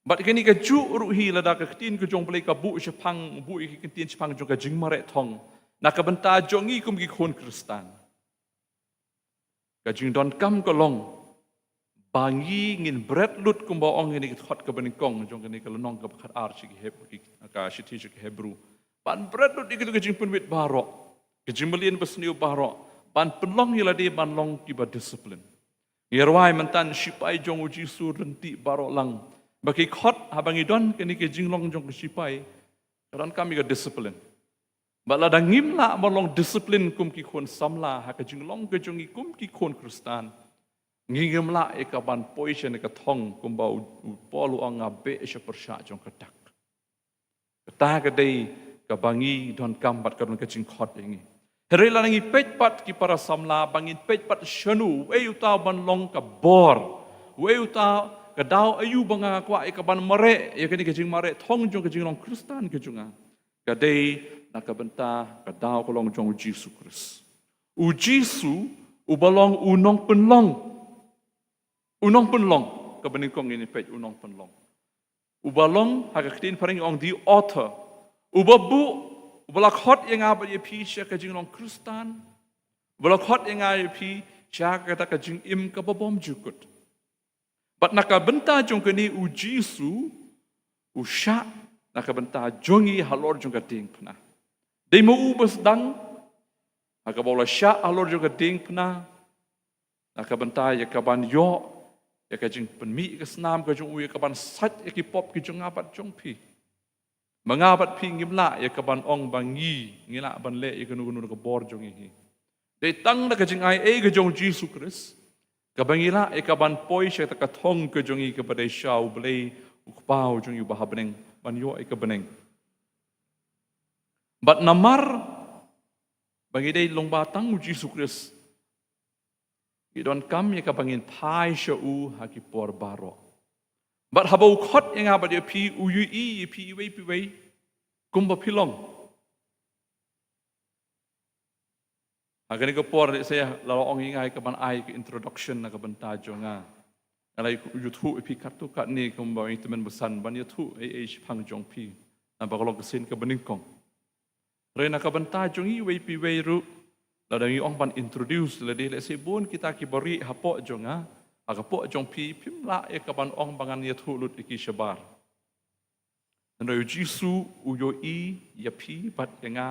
Bad kane kajuh ruh hi lada ka ktien ka jong U Blei ka buh shaphang, buh ïa ki ktien shaphang jong ka jingmareh thong na ka bynta jong ngi kum ki khun Khristan. Ka jingdonkam ka long ba ngi ngin bret lut kumba ong ïa kane ka dkhot kaba nyngkong jong kane ka lynnong kaba khatar sha ki Heb-, ki, ka shithi sha ki Hebru. Ban bret lut ïa kito ki jingpynwit baroh, ki jingmlien basniew baroh, ban pynlong ïa lade ban long kiba discipline. Ngi rwai mynta shipai jong U Jisu ryntih baroh lang ba ki khot haba ngi don kane ka jinglong jong ka shipai, ka donkam ïa ka discipline. Bad lada ngim lah ban long discipline kum ki khun samla ha ka jinglong ka jong ngi kum ki khun Khristan, ngi ngim lah ïa ka ban poi sha kane ka thong kumba u, u Paul u ong, nga beh sha pyrshah jong ka dak. Kata ka dei kaba ngi donkam bad ka don ka jingkhot ïa ngi. Hynrei lada ngi peit pat ki para samla ba ngin peit pat shano, uei uta ban long ka bor, uei uta, ka daw aïu ba nga kwah ïa ka ban mareh ïa kane ka jingmareh thong jong ka jinglong Khristan ka jong nga. Ka dei na ka bynta ka daw ka long jong U Jisu Khrist. U Jisu uba long u nongpynlong. U nongpynlong, kaba nyngkong ngin peit u nongpynlong. Uba long, ha ka ktien phareng ong the author. Uba buh, uba la khot ïa nga bad ïa phi sha ka jinglong Khristan. Uba la khot ïa nga ïa phi sha kata ka jingim kaba bymjukut. Bad na ka bynta jong kane U Jisu u shah na ka bynta jong ngi halor jong ka diengphna. Dei ma u ba sdang ha kaba u la shah halor jong ka diengphna na ka bynta ïa ka ban ïoh ïa ka jingpynmih ïa ka snam ka jong u, ïa ka ban sait ïa ki pop ki jong nga bad jong phi. Ma nga bad phi ngim lah ïa ka ban ong ba ngi ngi lah ban leh ïa kano kano ka bor jong ngi hi. Dei tang da ka jingaiei ka jong U Jisu Khrist kaba ngi lah ïa ka ban poi sha kata ka thong ka jong ngi kaba dei sha U Blei U Kpa u jong ngi uba ha bneng, ban ïoh ïa ka bneng. Bad namar ba ngi dei lyngba tang U Jisu Khrist, ngi donkam ïa ka ba ngin phai sha u ha ki por baroh. Bad haba u khot ïa nga bad ïa phi, u ïohi ïa phi iwei pa iwei kumba phi long. Ha kane ka por, lehse la ong ïa nga ïa ka ban ai ka introduction na ka bynta jong nga. Nga la ïathuh ïa phi katto katne kumba ïa tymmen basan ban ïathuh ei ei shaphang jong phi. Naba ka long ka sien kaba nyngkong. Hynrei na ka bynta jong ngi iwei pa iwei ruh, lada ngi ong ban introduce lade, lehse bun kita kiba rieh hapoh jong nga, ha ka poh jong phi, phim lah ïa ka ban ong ba ngan ïathuh lut ïa ki shabar. Hynrei U Jisu u ïohi ïa phi bad ïa nga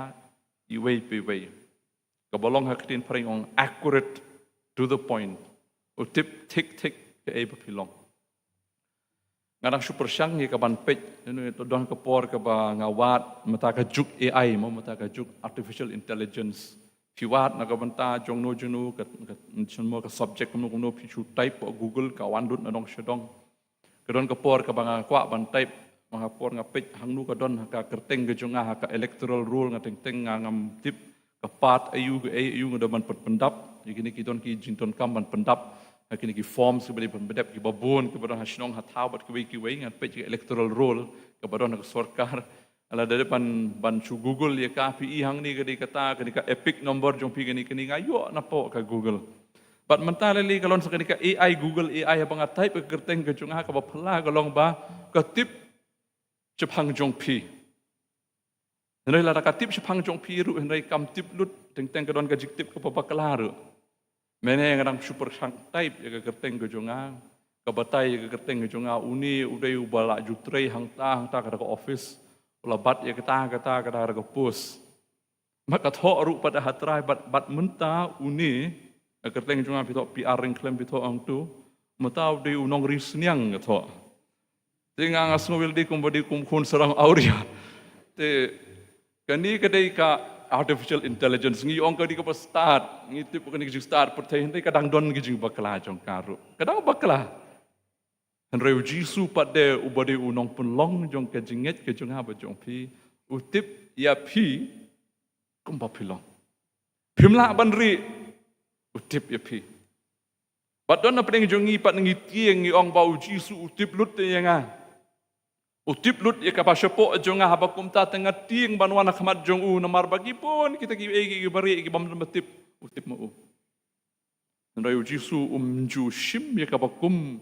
iwei pa iwei. Kaba long ha ka ktien phareng ong accurate, to the point. U tip thik thik kaei ba phi long. Nga dang shu pyrshang ïa ka ban peit, you know, to don ka por kaba nga wad mynta ka juk A I mo, mynta ka juk artificial intelligence. Phi wad na ka bynta jongno jongno ka, ka, jongno ka subject kumno kumno, phi shu type ha Google ka wan lut na dong sha dong. Ka don ka por kaba nga kwah ban type, ma ha por nga peit hangno ka don ha ka kyrteng ka jong nga ha ka electoral roll, nga teng teng nga ngam tip ka part aïu kaei aïu nga don ban pyn-, pyndap. Ïa kine ki don ki jingdonkam ban pyndap ha kine ki forms kiba dei ban pyndap kiba bun kiba don ha shnong ha thaw bad kiwei kiwei, nga peit ka electoral roll kaba don ha ka sorkar. Lada dei ban, ban shu Google ïa ka, phi i hangne ka dei kata, kane ka EPIC number jong phi kane, kane nga ïoh napoh ka Google. Bad mynta lei lei ka long sa kane ka A I, Google A I, haba nga type ka kyrteng ka jong nga kaba phylla ka long ba ka tip shaphang jong phi. Hynrei lada ka tip shaphang jong phi ruh hynrei kam tip lut, teng teng ka don ka jingtip kaba bakla ruh. Mynne nga dang shu pyrshang type ïa ka kyrteng ka jong nga, ka batai ïa ka kyrteng ka jong nga, une u dei uba la ju trei hangta hangta kata ka office, u la bat ïa kata kata kata ka post. Bad ka thoh ruh pat ha trai bad, bad mynta une, ka kyrteng jong nga phi thoh P R Ryngkhlem phi thoh hangto, mynta u dei u nongri sniang ka thoh. Te nga nga sngew ïa lade kumba dei kum khun syrang awria. Te kane ka dei ka, artificial intelligence, ngi ong ka dei kaba stad, ngi tip ka dei ka jingstad pyrthei, hynrei ka dang don ka jingbakla jong ka ruh. Ka dang bakla. Hynrei u Jisu pat de uba dei u nongpynlong jong ka jingngeit ka jong nga bad jong phi, u tip ïa phi kumba phi long. Phim lah ban rieh, u tip ïa phi. Bad don na pdeng jong ngi pat ngi tieng ngi ong ba u Jisu u tip lut ïa nga. U tip lut ïa kaba shapoh jong nga, haba kumta te nga tieng ban wan ha khmat jong u, namar ba ki bun kita kiei kiei kiba rieh, kiba ym don ba tip, u tip ma u. Hynrei u Jisu um ju shim ïa kaba kum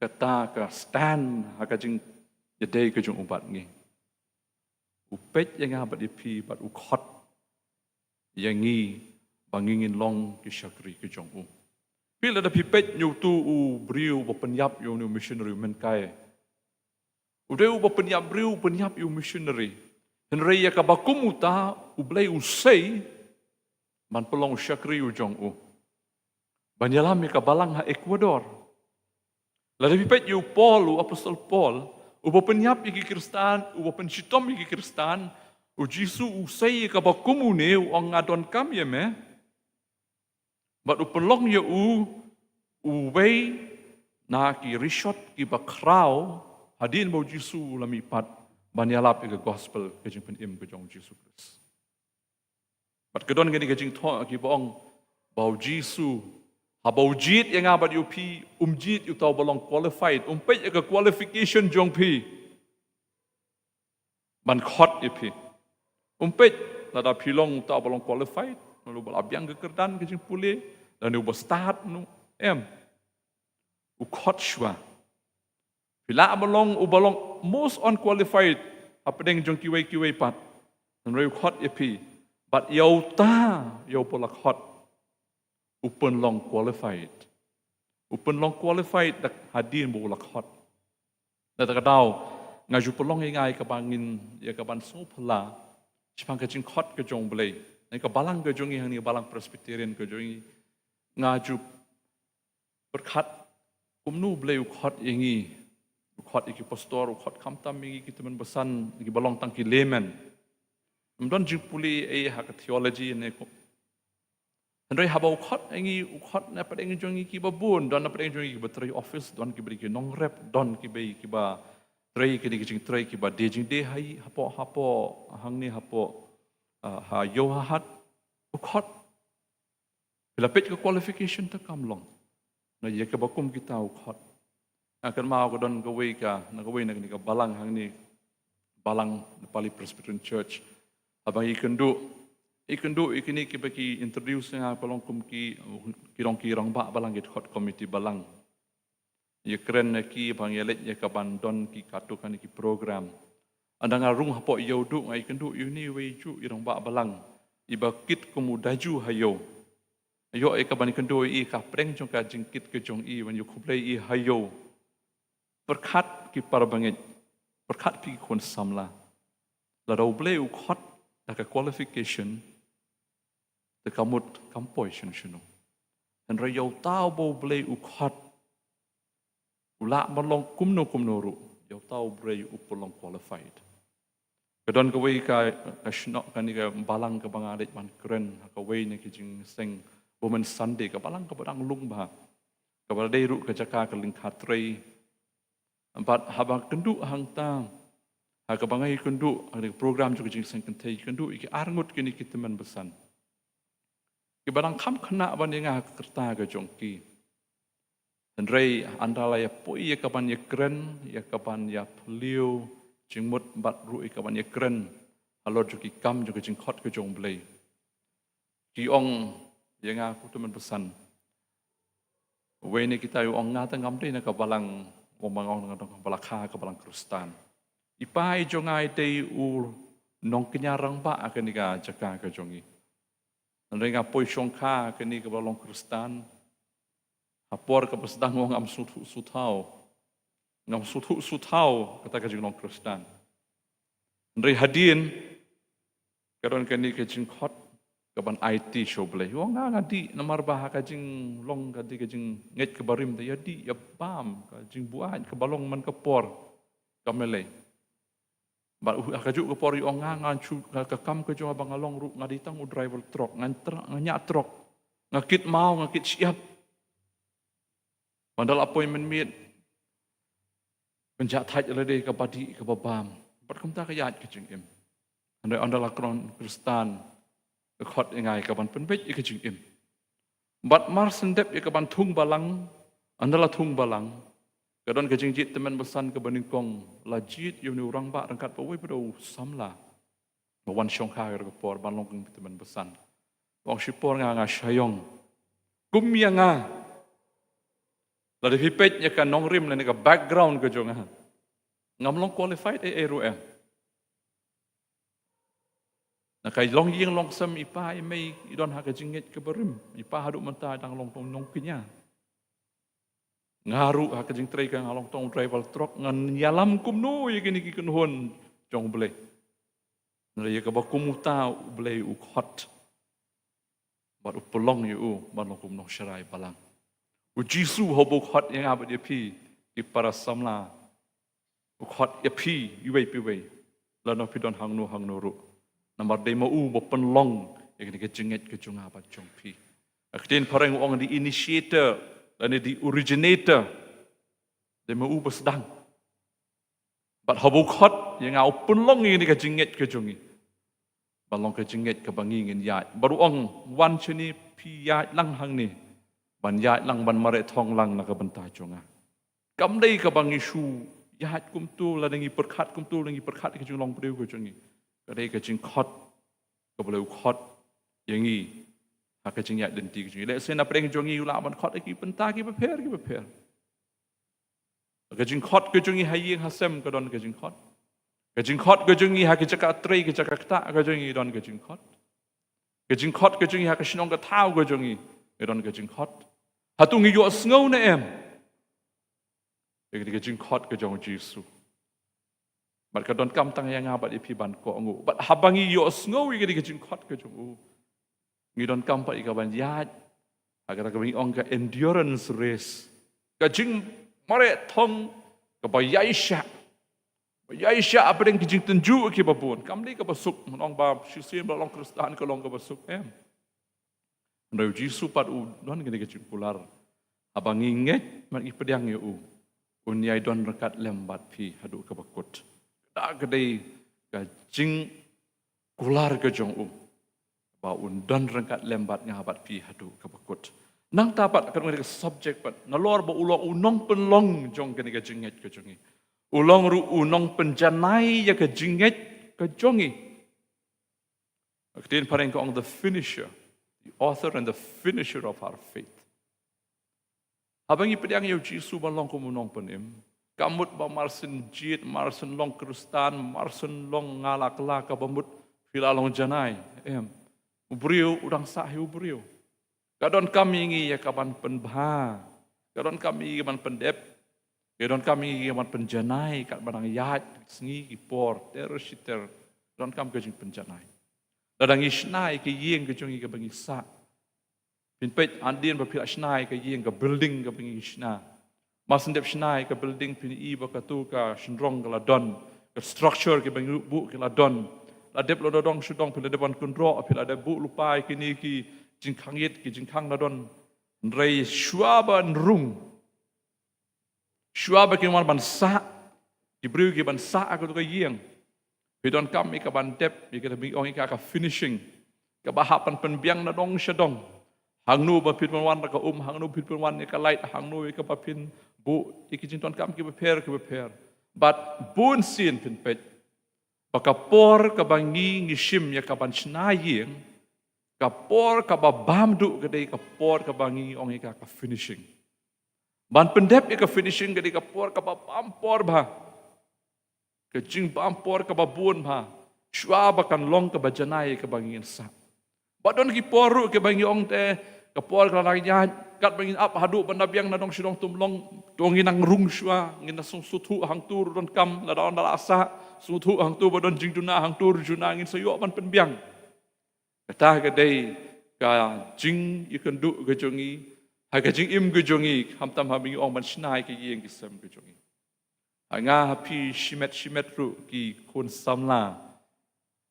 kata ka stand ha ka jingïadei ka jong u bad ngi. U peit ïa nga bad ïa phi bad u khot ïa ngi ba ngi ngin long ki shakri ka jong u. Phi, lada phi peit, ïa utu u briew ba pynïap ïa une u missionary u Menkai, u dei uba pynïap briew, u pynïap ïa u missionary. Hynrei ïa kaba kum uta, U Blei u sei ban pynlong u shakri u jong u ban ïalam ïa ka balang ha Ecuador. Lada phi peit ïa u Paul, u apostol Paul, uba pynïap ïa ki Khristan, uba pynshitom ïa ki Khristan, u Jisu u sei ïa kaba kum une, u ong, nga donkam ïa me. Bad u pynlong ïa u uwei na ki rishot kiba khraw, hadien ba u Jisu u la mihpat ban ïalap ïa ka gospel, ka jingpynim ka jong u Jisu Khrist. Bad ka don kane ka jingthoh kiba ong ba u Jisu, haba u jied ïa nga bad ïa phi, um jied ïa uta uba long qualified, um peit ïa ka qualification jong phi ban khot ïa phi. Um peit lada phi long uta uba long qualified, lane uba la biang ka kyrdan ka jingpule, lane uba stad, no, em. U khot shuwa. Phi lah ban long uba long most unqualified hapdeng jong kiwei kiwei pat. Hynrei u khot ïa phi. Bad ïa uta, ïa uba la khot, u pynlong qualified. U pynlong qualified da hadien ba u la khot. Na kata ka daw, nga ju pynlong ïa nga ïa kaba ngin, ïa kaban sngewphylla shaphang ka jingkhot ka jong U Blei. Na ka balang ka jong ngi hangne, balang Presbyterian ka jong ngi, nga ju pyrkhat kumno U Blei u khot ïa ngi. U khot ïa ki pastor, u khot khamtam ïa ngi ki tymmen basan, kiba long tang ki laymen. Ym don jingpule ei ha ka theology ne ko. Hynrei haba u khot ïa ngi, u khot na pdeng jong ngi kiba bun, don na pdeng jong ngi kiba trei office, don kiba dei ki nongrep, don kiba, kiba trei ki dei ki jingtrei kiba die jingdie ha, hapoh, hapoh, hangne hapoh, ah, ha ïew ha hat, u khot. Phi la peit ka qualification te kam long. Na ïa kaba kum kita u khot. Nga kynmaw ka don kawei ka, na kawei na kane ka balang hangne, balang Nepali Presbyterian Church. Haba ngi kynduh, ngi kynduh ïa kine kiba ki introduce nga, ba long kum ki, ki long ki rangbah balang, ki khot committee balang. Ïa kren na ki ba ngi leit ïa kaban don ki katto katne ki program. Ynda nga rung hapoh ïew duh, nga ïakynduh ïa une uwei juh i rangbah balang, iba kit kum u daju ha ïew. Ïoh ïa kaban ïakynduh ïa i, ka pdeng jong ka jingkit ka jong i ban ïakhublei ïa i ha ïew. Pyrkhat ki parabangeit, pyrkhat phi ki khun samla. Lada U Blei u khot da ka qualification, te ka mut kam poi shano shano. Hynrei ïa uta uba U Blei u khot, u lah ban long kumno kumno ruh, ïa uta U Blei u pynlong qualified. Ka don kawei ka, ka shnong, kane ka balang kaba nga leit ban kren ha kawei na ki jingseng Women's Sunday, ka balang kaba dang lung bha, kaba dei ruh ka jaka ka lyngkha trei. Bad haba kynduh hangta, ha kaba nga ïakynduh ha ka program jong ka jingseng kynthei, kynduh ïa ki arngut kine ki tymmen basan, kiba dang kham khynnah ban ïa nga ha ka rta ka jong ki. Hynrei ynda la ïa poi ïa kaban ïakren, ïa kaban ïaphylliew jingmut bad ruh ïa kaban ïakren halor jong ki kam jong ka jingkhot ka jong U Blei, ki ong ïa nga, ko tymmen basan. Uwei na kita u ong, nga te ngam dei na ka balang, u ong, nga dei na ka balang, ka balang Khristan. I pa i jong nga i dei u nongkñia rangbah ha kane ka jaka ka jong ngi. Hynrei nga poi shongkha ha kane kaba long Khristan. Ha por kaba sdang u ong, ngam sngewthuh sngewthaw. Ngam sngewthuh sngewthaw kata ka jinglong Khristan. Hynrei hadien ka don kane ka jingkhot kaban aiti sha U Blei. U ong, nga nga dih, namar ba ha ka jinglong ka dei ka jingngeit kaba rim, te ïa dih ïa bam, ka jingbuaid kaba long man ka por kam lei. Bad u, ha kajuh ka por i ong nga, ngan shu, ka, ka kam ka jong nga ba nga long ruh nga dei tang u driver truck, ngan tra-, ngan ñiah truck, nga kit maw, nga kit shyiap. Ynda la poi mynmiet, pynjah thait lade kaba dih kaba bam. Bad kumta ka ïaid ka jingim. Hynrei ynda la kren Khristan, ka khot ïa nga ïa kaban pynbeit ïa ka jingim. Bad mar shen dep ïa kaban thung balang, ynda la thung balang, ka don ka jingjied tymmen basan kaba nyngkong, la jied ïa une u rangbah ryngkat bad uwei pat u samla ba wan shongkha ha ka por ban long kum u tymmen basan. Ong shipor nga, nga shaiong. Kum ïa nga. Lada phi peit ïa ka nongrim lane ka background ka jong nga, ngam long qualified ei ei ruh em. Na ka long ïing long sem, i pa i mei i don ha ka jingngeit kaba rim. I pa haduh mynta dang long tang nongkñia. Nga ruh ha ka jingtrei ka nga long tang u driver truck, ngan ïalam kumno ïa kine ki kynhun jong U Blei. Hynrei ïa kaba kum uta U Blei u khot. Bad u pynlong ïa u ban long kum u nongsharai balang. U Jisu haba u khot ïa nga bad ïa phi, ki para samla. U khot ïa phi iwei pa iwei. Lano phi don hangno hangno ruh. Namar dei ma u ba pynlong ïa kane ka jingngeit ka jong nga bad jong phi. Ha ka ktien phareng u ong the initiator lane the originator. Dei ma u ba sdang. Bad haba u khot ïa nga, u pynlong ïa kane ka jingngeit ka jong ngi. Ban long ka jingngeit kaba ngi ngin ïaid. Bad u ong, wan shane, phi ïaid lang hangne. Ban ïaid lang, ban mareh thong lang na ka bynta jong nga. Kam dei kaba ngi shu ïaid kumto, lada ngi pyrkhat kumto, lada ngi pyrkhat ka jinglong briew ka jong ngi. Ka dei ka jingkhot, kaba U Blei u khot ïa ngi ha ka jingïaid lynti ka jong ngi. Lehse na pdeng jong ngi u lah ban khot ïa ki bynta kiba pher kiba pher. Ka jingkhot ka jong ngi ha ïing ha sem, ka don ka jingkhot. Ka jingkhot ka jong ngi ha ka jaka trei, ka jaka ktah ka jong ngi, don ka jingkhot. Ka jingkhot ka jong ngi ha ka shnong ka thaw ka jong ngi, ka don ka jingkhot. Hato ngi ïohsngew ne em ïa ka jingkhot ka jong U Jisu? Bad ka donkam tang ïa nga bad ïa phi ban kohnguh. Bad haba ngi ïohsngew ïa ka jingkhot ka jong u, ngi donkam pat ïa kaban ïaid ha kata kaba ngi ong ka endurance race. Ka jingmareh thong kaba ïaishah. Ba ïaishah hapdeng ki jingtynjuh kiba bun. Kam dei kaba suk, ngan ong ba shisien ba long Khristan ka long kaba suk em. Hynrei U Jisu pat u don kane ka jingkular. Haba ngi ngeit bad ngi pdiang ïa u, un ïai don ryngkat lem bad phi haduh kaba kut. Kata ka dei ka jingkular ka jong u, ba un don ryngkat lem bad nga bad phi haduh kaba kut. Nangta pat ka long ka subject pat, nalor ba u long u nongpynlong jong kane ka jingngeit ka jong ngi, u long ruh u nongpynjanai ïa ka jingngeit ka jong ngi. Ka ktien phareng ka ong the finisher, the author and the finisher of our faith. Haba ngi pdiang ïa U Jisu ban long kum u nongpynim, kam mut ba mar shen jied, mar shen long Khristan, mar shen long nga la kylla kaba mut phi la long janai. Em. U briew u dang sah hi u briew. Ka donkam ïa ngi ïa kaban pynbha. Ka donkam ïa ngi ïa kaban pyndep. Ka donkam ïa ngi ïa kaban pynjanai katba dang ïaid ki sngi ki por ter shi ter. Ka donkam ka jingpynjanai. Lada ngi shna ïa ka ïing ka jong ngi kaba ngi sah, phin peit hadien ba phi la shna ïa ka ïing, ka building kaba ngi shna. Mar shen dep shna ïa ka building phin i ba kato ka shynrong ka la don, ka structure kiba ngi buh ki la don. La dep la dong shu dong, phi la dep ban kynroh, phi la dep buh lypa ïa kine ki jingkhang ïit, ki jingkhang la don. Hynrei shuwa ban rung, shuwa ba kin wan ban sah, ki briew ki ban sah ha kato ka ïing, phi donkam ïa kaban dep, ïa kata ba ngi ong ïa ka, ka finishing. Kaba hap ban pynbiang na dong sha dong. Hangno ba phin pynwan da ka um, hangno phin pynwan ïa ka light, hangno ïa kaba phin buh ïa ki jingdonkam kiba pher kiba pher. Bad bun sien phin peit ba ka por kaba ngi ngi shim ïa kaban shna ïing, ka por kaba bam duh ka dei ka por kaba ngi ong ïa ka, ka finishing. Ban pyndep ïa ka finishing ka dei ka por kaba bam por bha. Ka jingbam por kaba bun bha. Shuwa ba kan long kaba janai kaba ngin sah. Ba don ki por ruh kaba ngi ong te, ka por ka la nang ïaid, katba ngin ap haduh ban da biang na dong sha dong, tum long, to ngin nang rung shuwa, ngin da sngewthuh hangto ruh donkam, lada ynda la sah, sngewthuh hangto ba don jingduna hangto ruh duna, ngin sa ïoh ban pynbiang. Kata ka dei ka jingïakynduh ka jong ngi ha ka jingim ka jong ngi, khamtam haba ngi ong ban shna ïa ka ïing ka sem ka jong ngi. Ha nga ha phi shimet shimet ruh ki khun samla,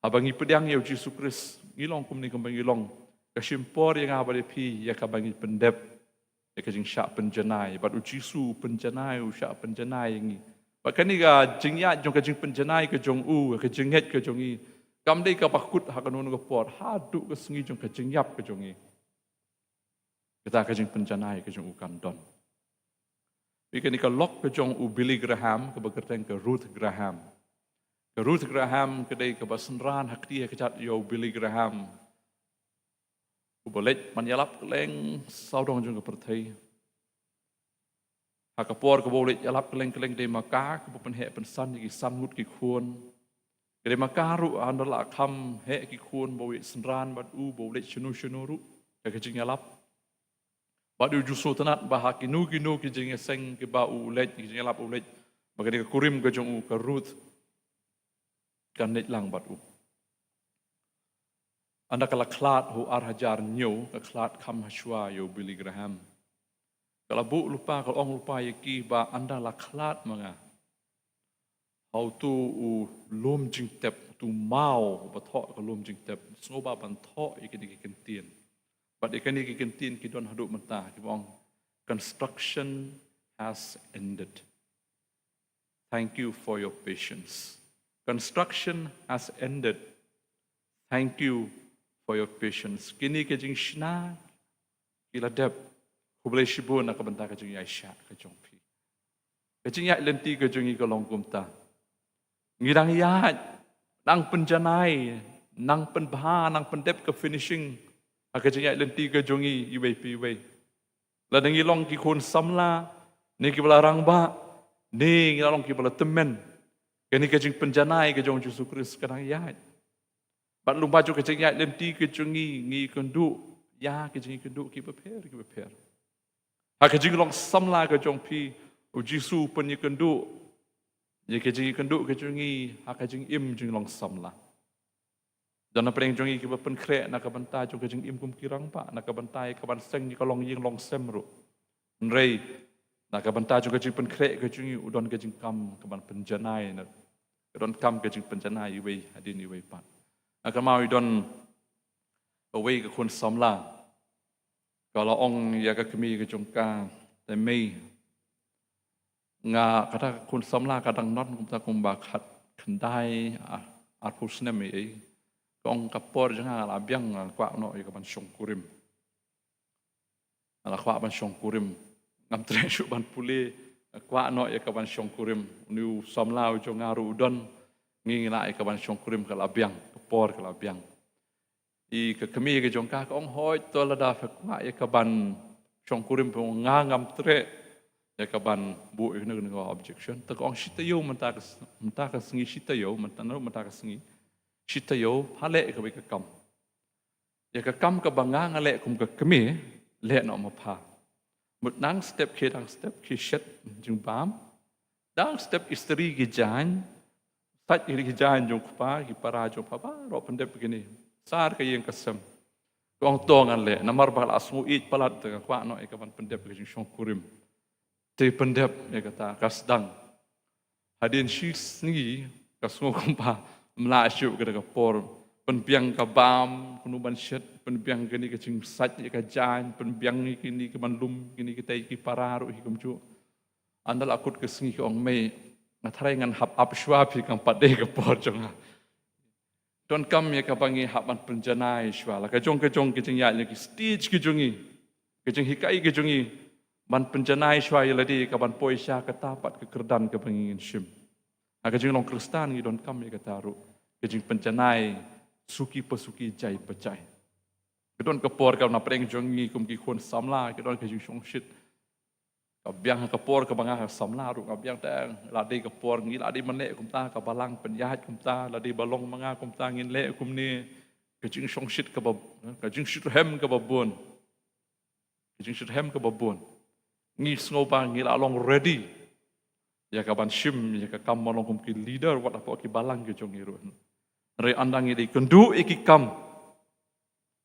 haba ngi pdiang ïa u Jisu Khrist, ngi long kumne kumba ngi long. Ka shim por ïa nga bad ïa phi ïa kaba ngi pyndep ïa ka jingshah pynjanai. Bad u Jisu u pynjanai, u shah pynjanai ïa ngi. Bad kane ka jingïaid jong ka jingpynjanai ka jong u, ka jingngeit ka jong ngi, kam dei kaba kut ha kano kano ka por, haduh ka sngi jong ka jingïap ka jong ngi. Kata ka jingpynjanai ka jong u kan don. Bad kane ka lok ka jong u Billy Graham, kaba kyrteng ka Ruth Graham. Ka Ruth Graham ka dei kaba synran ha kti ha kjat ïa u Billy Graham, uba leit ban ïalap kylleng sawdong jong ka pyrthei. Ha ka por kaba u leit ïalap kylleng kylleng, dei ma ka kaba pynheh pynsan ïa ki san ngut ki khun. Ka dei ma ka ruh, ynda la kham heh ki khun, ba u ïeit synran bad u, ba u leit shano shano ruh ha ka jingïalap. Bad u ju sngewtynnad ba ha kino kino ki jingïaseng kiba u leit, ki jingïalap u leit, ba kane ka kurim ka jong u ka Ruth kan leit lang bad u. Ynda ka la khlad ha u ar hajar hynñiew, ka khlad kham hashwa ïa u Billy Graham. Ka la buh lypa, ka la ong lypa ïa ki ba ynda la khlad ma nga, ha uto u lum jingtep, uto u maw uba thoh ka lum jingtep, sngewbha ban thoh ïa kine ki kyntien. Bad ïa kine ki kyntien ki don haduh mynta, kiba ong, "Construction has ended. Thank you for your patience. Construction has ended. Thank you for your patience." Kine ki jingshna ki la dep. Khublei shibun na ka bynta ka jingïaishah ka jong phi. Ka jingïaid lynti ka jong ngi ka long kumta. Ngi dang ïaid, nang pynjanai, nang pynbha, nang pyndep ka finishing ha ka jingïaid lynti ka jong ngi iwei pa iwei. Lada ngi long ki khun samla, ne kiba la rangbah, ne ngi la long kiba la tymmen, kane ka jingpynjanai ka jong u Jisu Khrist ka dang ïaid. Bad lyngba jong ka jingïaid lynti ka jong ngi, ngi kynduh ïa ki jingkynduh kiba pher kiba pher. Ha ka jinglong samla ka jong phi, u Jisu u pynïakynduh ïa ka jingïakynduh ka jong ngi ha ka jingim jinglong samla. Don na pdeng jong ngi kiba pynkhreh na ka bynta jong ka jingim kum ki rangbah, na ka bynta ïa ka ban seng ïa ka longïing longsem ruh. Hynrei na ka bynta jong ka jingpynkhreh ka jong ngi, u don ka jingkam ka ban pynjanai, na ka donkam ka jingpynjanai iwei hadien iwei pat. Na ka maw, i don kawei ka khun samla, ka la ong ïa ka kmie ka jong ka, "Te mei, nga, kata ka khun samla ka dang don kumta kumba khatkhyndai, ah, arphew snem ei ei. Ka ong ka por jong nga la biang, nga kwah noh ïa ka ban shongkurim. Nga la kwah ban shongkurim. Ngam treh shuh ban pule, nga kwah noh ïa ka ban shongkurim. Une u samla u jong nga ruh u don, ngi ngi lah ïa ka ban shongkurim, ka la biang, ka por ka la biang." Ïa ka kmie ka jong ka ka ong, "Hooid, to lada phi kwah ïa ka ban shongkurim, phi ong, nga ngam treh ïa ka ban buh ïa kano kano ka objection." Te ka ong, "Shi taïew mynta ka s-, mynta ka sngi, shi taïew, mynta naduh mynta ka sngi, shi taïew, pha leh ïa kawei ka kam. Ïa ka kam kaba nga nga leh kum ka kmie, leh noh ma pha. Mut nang step khie, dang step khie shet jingbam, dang step istri ki jaiñ, sait ki jaiñ jong u kpa, ki para jong u kpa, baroh pyndep kine. Sar ka ïing ka sem." Ka ong, "To ngan leh, namar ba la sngew ïeit palat, te nga kwah noh ïa ka ban pyndep ka jingshongkurim." Te pyndep ïa kata, ka sdang. Hadien shi sngi, ka sngew kumba ym lah shuh kata ka por. Pynbiang ka bam, kumno ban shet, pynbiang kine ka jingsait ïa ka jaiñ, pynbiang ïa kine ka ban lum, kine kita ki para ruh hi kumjuh. Ynda la kut ka sngi ka ong, "Mei, nga tharai ngan hap ap shuwa phi, kam pat dei ka por jong nga." Donkam ïa kaba ngi hap ban pynjanai shuwa. La ka jong ka jong ka jingïaid, la ki stage ka jong ngi, ka jinghikai ka jong ngi, ban pynjanai shuwa ïa lade ïa ka ban poi sha kata pat ka kyrdan kaba ngi ngin shim. Ha ka jinglong Khristan ngi donkam ïa kata ruh, ka jingpynjanai suki pa suki, jai pa jai. Ka don ka por kaba na pdeng jong ngi kum ki khun samla, ka don ka jingshongshit. Ka biang ha ka por kaba nga samla ruh, ka biang tang, la dei ka por ngi la dei ban leh kumta, ka balang pynïaid kumta, la dei ba long ma nga kumta, ngin leh kumne. Ka jingshongshit kaba, ka jingshitrhem kaba bun. Ka jingshitrhem kaba bun. Ngi sngew ba ngi la long ready ïa ka ban shim ïa ka kam ban long kum ki leader, wat hapoh ki balang ki jong ngi ruh. Hynrei ynda ngi dei kynduh ïa ki kam,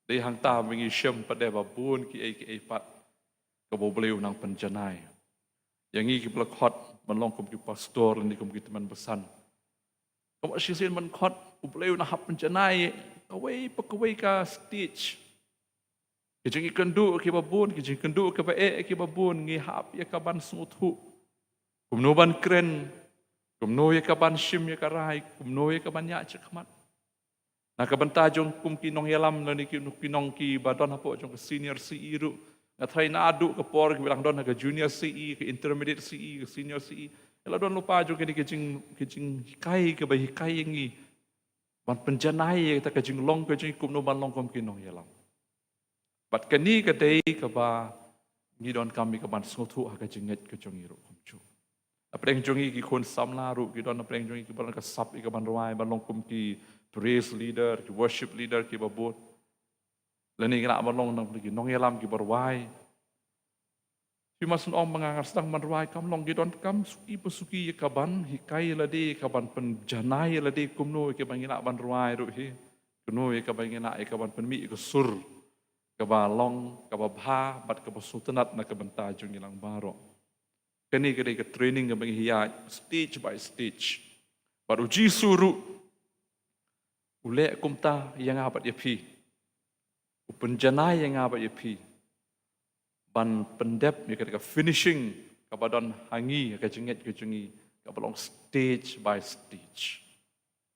dei hangta ba ngi shem pat de ba bun kiei kiei pat kaba U Blei u nang pynjanai. ïa ngi kiba la khot ban long kum ki pastor lane kum ki tymmen basan. Kaba shisien ban khot, U Blei u nang hap pynjanai kawei pa kawei ka stage. Ki jingkynduh kiba bun, ki jingkynduh kiba eh kiba bun, ngi hap ïa ka ban sngewthuh. Kumno ban kren, kumno ïa ka ban shim ïa ka rai, kumno ïa ka ban ïaid shakhmat. Na ka bynta jong kum ki nongïalam lane ki, ki nong kiba don hapoh jong ka senior C E ruh. Nga tharai naduh ka por kiba dang don ha ka junior C E, ka intermediate C E, ka senior C E. Ïa la don lypa jong kine ki jing, ki jinghikai kiba hikai ïa ngi ban pynjanai ïa kata ka jinglong ka jong ngi kumno ban long kum ki nongïalam. Bad kane ka dei kaba ngi donkam ïa ka ban sngewthuh ha ka jingngeit ka jong ngi ruh kumjuh. Hapdeng jong ngi ki khun samla ruh ki don hapdeng jong ngi kiba don ka sap ïa ka ban rwai ban long kum ki praise leader, ki worship leader kiba bun. Lane ngi lah ban long nang ki nongïalam kiba rwai. Phi mut sngewthuh ba nga, nga sdang ban rwai, kam long, ki donkam suki pa suki ïa ka ban hikai ïa lade, ïa ka ban pynjanai ïa lade kumno ïa ka ban ngi lah ban rwai ruh hi. Kumno ïa ka ban ngi lah ïa ka ban pynmih ïa ka sur kaba long kaba bha bad kaba sngewtynnat na ka bynta jong ngi lang baroh. Kane ka dei ka training kaba ngi ïaid stage by stage. Bad U Jisu ruh u leh kumta ïa nga bad ïa phi. U pynjanai ïa nga bad ïa phi ban pyndep ïa ka, ka finishing kaba don ha ngi, ka jingngeit ka jong ngi, kaba long stage by stage.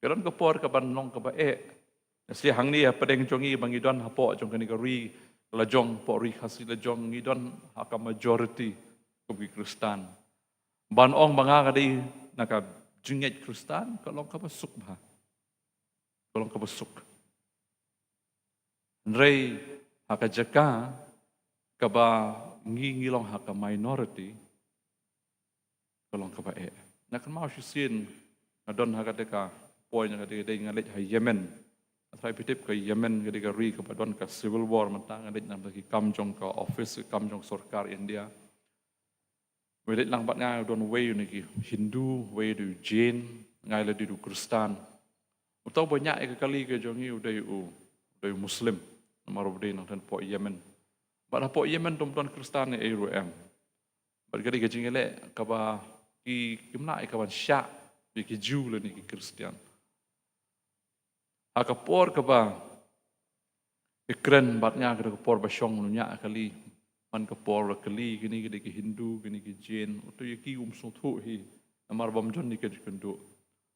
Ka don ka por kaban long kaba eh. Lehse hangne hapdeng jong ngi ba ngi don hapoh jong kane ka ri la jong, hapoh ri Khasi la jong, ngi don ha ka majority kum ki Khristan. Ban ong ba nga ka dei na ka jingngeit Khristan ka long kaba suk bha. Ka long kaba suk. Hynrei ha ka jaka kaba ngi ngi long ha ka minority, ka long kaba eh. Nga kynmaw shisien nga don ha kata ka point, ha kata ka dei nga leit ha Yemen. Nga tharai phi tip ka Yemen ka dei ka ri kaba don ka civil war mynta. Nga leit na ki kam jong ka office, ki kam jong sorkar India. Wei leit lang bad nga, don wei u na ki Hindu, wei u dei u Jain, nga la dei u Khristan. Uta uba ñiah ïa ka kali ka jong ngi u dei u, u dei u Muslim. Namar u dei nangta hapoh Yemen. Bad hapoh Yemen ym don Khristan ne ei ruh em. Bad ka dei ka jingïaleh kaba ki, kim lah ïa kaban shah ïa ki Jiw lane ki Khristan. Ha ka por kaba i kren bad nga, ka dei ka por ba shong u ñiah kali. Man ka por la kylli, kine ki dei ki Hindu, kine ki Jain, uto ïa ki um sngewthuh hi. Namar bym don ïa ka jingkynduh.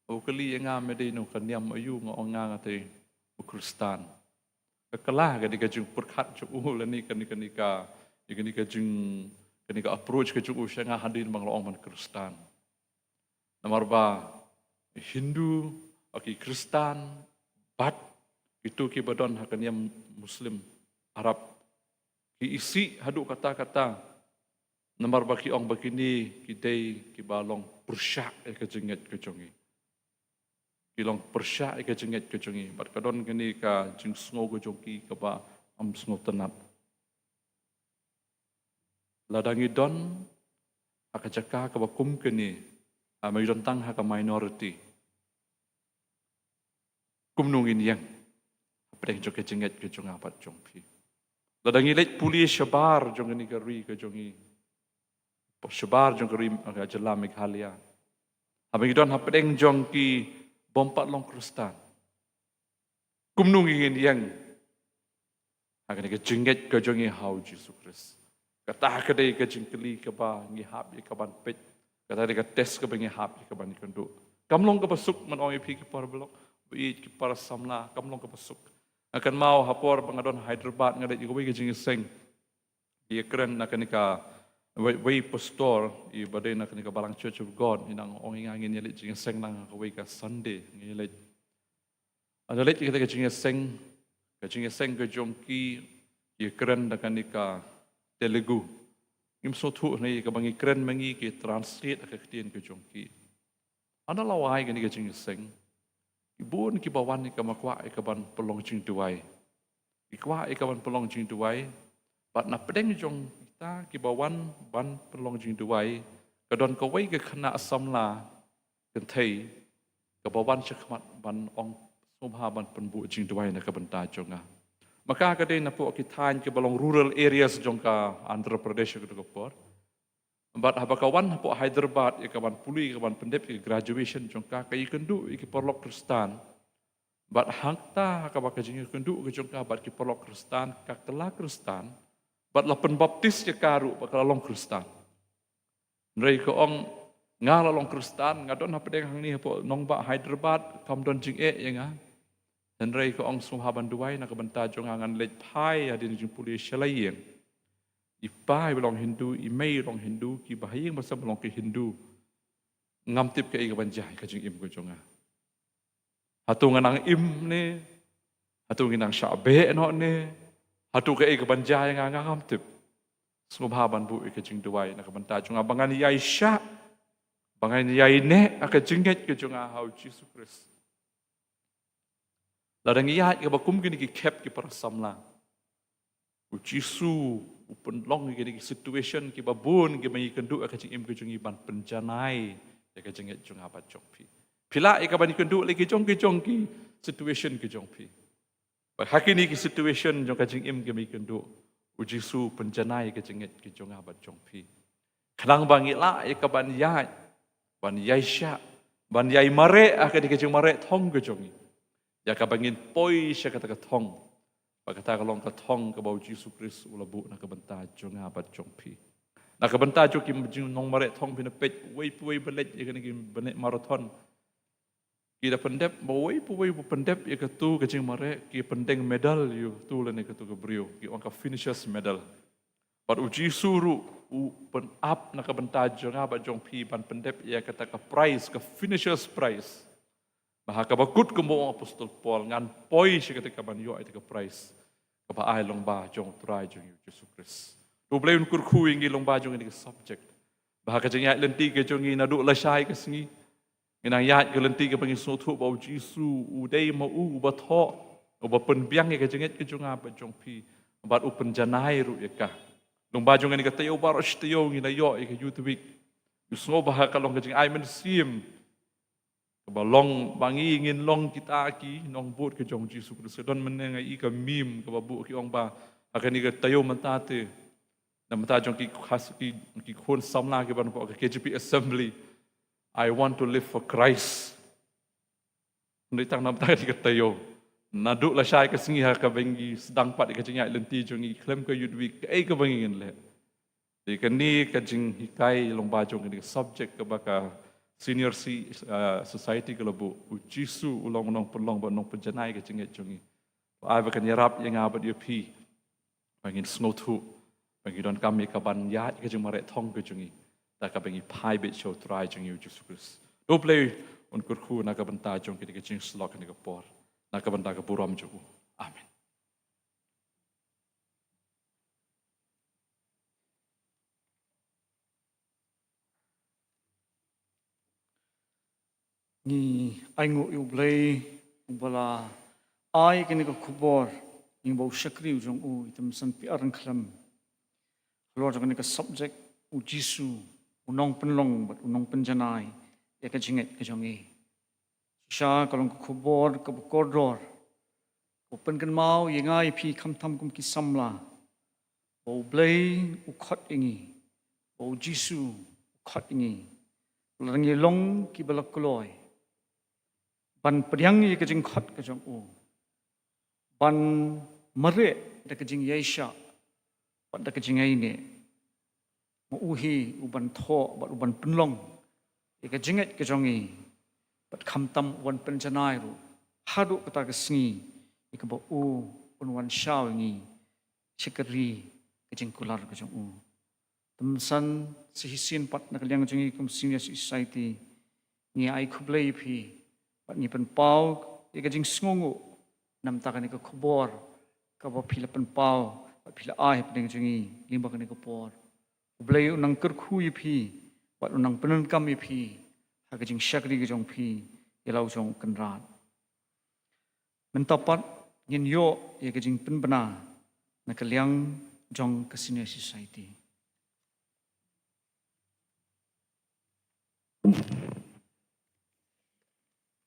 U kylli ïa nga, me dei na ka niam aïu, nga ong nga nga dei u Khristan. Ka kylla ka dei ka jingpyrkhat jong u lane kane, kane ka, kane ka jing, kane ka approach ka jong u sha nga hadien ba nga la ong man Khristan. Namar ba Hindu, ki Khristan, bad kito kiba don ha ka niam Muslim, Arab, ki isih haduh katta katta. Namar ba ki ong ba kine ki dei kiba long pyrshah ïa ka jingngeit ka jong ngi. Ki long pyrshah ïa ka jingngeit ka jong ngi. Bad ka don kane ka jingsngew ka jong ki kaba ym sngewtynnat. Lada ngi don ha ka jaka kaba kum kane, ha, ma ngi don tang ha ka minority, kumno ngin ïeng hapdeng jong ka jingngeit ka jong nga bad jong phi? Lada ngi leit pule shabar jong kane ka ri ka jong ngi, shabar jong ka ri, ka jylla Meghalaya, haba ngi don hapdeng jong ki bym pat long Khristan, kumno ngin ïeng ha kane ka jingngeit ka jong ngi ha u Jisu Khrist? Kata ka dei ka jingkylli kaba ngi hap ïa kaban peit. Kata dei ka test kaba ngi hap ïa kaban ïakynduh. Kam long kaba suk, ngan ong ïa phi ki para bangeit, ki para samla, kam long kaba suk. Nga kynmaw ha por ba nga don Hyderabad, nga leit ïa kawei ka jingïaseng. Ïakren na kane ka wei, wei pastor, i ba dei na kane ka Balang Church of God, i nang ong ïa nga ngin ïaleit jingïaseng lang ha kawei ka Sunday, ngin ïaleit. Nga leit ïa kata ka jingïaseng, ka jingïaseng ka jong ki, ïakren da kane ka Telugu. Ngim sngewthuh ne ïa kaba ngi kren ma ngi, ki translate ha ka ktien ka jong ki. Haba la wai kane ka jingïaseng, ki bun kiba wan ïa ka, ma kwah ïa kaban pynlong jingduwai. Ki kwah ïa kaban pynlong jingduwai. Bad na pdeng jong kita kiba wan ban pynlong jingduwai, ka don kawei ka khynnah samla kynthei kaba wan shakhmat ban ong, sngewbha ban pynbud jingduwai na ka bynta jong nga. Ma ka ka dei napoh ki thaiñ kiba long rural areas jong ka Andhra Pradesh ha kata ka por. Bad haba ka wan hapoh Hyderabad ïa ka ban pule, ïa ka ban pyndep ïa ka graduation jong ka, ka ïakynduh ïa ki paralok Khristan. Bad hangta ha kaba ka jingïakynduh ka jong ka bad ki paralok Khristan, ka kylla Khristan. Bad la pynbaptis ïa ka ruh bad ka la long Khristan. Hynrei ka ong, nga la long Khristan, nga don hapdeng hangne hapoh nongbah Hyderabad, kam don jingeh ïa nga. Hynrei ka ong, sngewbha ban duwai na ka bynta jong nga, ngan leit phai hadien jingpule sha la ïing. I pa i long Hindu, i mei i long Hindu, ki bahaïing basem long ki Hindu. Ngam tip kaei kaban jia ïa ka jingim ka jong nga. Hato ngan nang im ne? Hato ngan nang shah beh noh ne? Hato kaei kaban jia ïa nga, nga ngam tip. Sngewbha ban buh ïa ka jingduwai na ka bynta jong nga ba ngan ïai shah, ba ngan ïai neh ha ka jingngeit ka jong nga ha U Jisu Khrist. Lada ngi ïaid kaba kum kine ki khep ki para samla, U Jisu u pynlong ïa kine ki situation kiba bun kiba ngi ïakynduh ha ka jingim ka jong ngi ban pynjanai ïa ka jingngeit jong nga bad jong phi. Phi lah ïa kaban ïakynduh lei ki jong ki jong ki situation ki jong phi. Bad ha kine ki situation jong ka jingim kiba ngi ïakynduh, U Jisu u pynjanai ïa ka jingngeit ka jong nga bad jong phi. Khnang ba ngi lah ïa kaban ïaid, ban ïai shah, ban ïai mareh ha kane ka jingmareh thong ka jong ngi. Ïa kaba ngin poi sha kata ka thong. Ba kata ka long ka thong kaba U Jisu Khrist u la buh na ka bynta jong nga bad jong phi. Na ka bynta jong ki jingnongmareh thong, phin ïa peit uwei pa uwei ba leit ïa kane ka bneng marathon. Ki da pyndep, ba uwei pa uwei ba pyndep ïa katu ka jingmareh, ki pyndeng medal ïa utu lane katu ka briew, ki ong ka finisher's medal. Bad U Jisu ruh u pynap na ka bynta jong nga bad jong phi ban pyndep ïa kata ka prize, ka finisher's prize. Ba ha kaba kut kumba ong Apostol Paul, ngan poi sha kata kaban ïoh ïa kata ka prize kaba ai lyngba jong U Trai jong ngi U Jisu Khrist. To U Blei un kyrkhu ïa ngi lyngba jong kane ka subject. Ba ha ka jingïaid lynti ka jong ngi naduh lashai ka sngi, ngin nang ïaid ka lynti kaba ngi sngewthuh ba U Jisu u dei ma u uba thoh, uba pynbiang ïa ka jingngeit ka jong nga bad jong phi, bad u pynjanai ruh ïa ka. Lyngba jong kane ka taïew baroh shi taïew ngi la ïoh ïa ka Youth Week. Ngi sngew ba ha ka long ka jingai mynsiem kaba long ba ngi ngin long kita ki nongbud ka jong U Jisu Khrist. Don mynne nga ïohi ka meme kaba buh, ki ong ba ha kane ka taïew mynta te, na bynta jong ki khas, ki, ki khun samla kiban hapoh ka K J P Assembly, "I want to live for Christ." Hynrei tang na bynta kane ka taïew, naduh lashai ka sngi ha kaba ngi sdang pat ïa ka jingïaid lynti jong ngi khlem ka Youth Week, kaei kaba ngi ngin leh? Te kane ka jinghikai lyngba jong kane ka subject kaba ka Senior Si-, ah, Society ka la buh, U Jisu u long u nongpynlong bad u nongpynjanai ka jingngeit jong ngi. Ba ai ba kan ïarap ïa nga bad ïa phi ba ngin sngewthuh ba ngi donkam ïa kaban ïaid ka jingmareh thong ka jong ngi da kaba ngi phai beit sha U Trai jong ngi U Jisu Khrist. To U Blei un kyrkhu na ka bynta jong kane ka jingshlok kane ka por, na ka bynta ka burom jong u. Amen. Ngi ainguh ïa U Blei uba la ai kane ka khubor ïa uba u shakri u jong u i Tymmen San Piar Ryngkhlem halor jong kane ka subject, U Jisu u nongpynlong bad u nongpynjanai ïa ka jingngeit ka jong ngi. Shisha ka long ka khubor kaba kordor, kaba pynkynmaw ïa nga ïa phi khamtam kum ki samla, ba U Blei u khot ïa ngi, ba U Jisu u khot ïa ngi, lada ngi long kiba la kloi ban pdiang ïa ka jingkhot ka jong u, ban mareh da ka jingïaishah bad da ka jingïaineh. Ma u hi uban thoh bad uban pynlong ïa ka jingngeit ka jong ngi, bad khamtam uban pynjanai ruh haduh kata ka sngi ïa kaba u un wan shaw ïa ngi sha ka ri ka jingkular ka jong u. Tymmen San, sa shisien pat na ka liang jong ngi kum Senior Society, ngi ai khublei ïa phi bad ngi pynpaw ïa ka jingsngewnguh na bynta kane ka khubor kaba phi la pynpaw bad phi la ai hapdeng jong ngi lyngba kane ka por. U Blei un nang kyrkhu ïa phi bad un nang pyndonkam ïa phi ha ka jingshakri ka jong phi ïa la u jong u Kynrad. Mynta pat ngin ïoh ïa ka jingpynbna na ka liang jong ka Senior Society.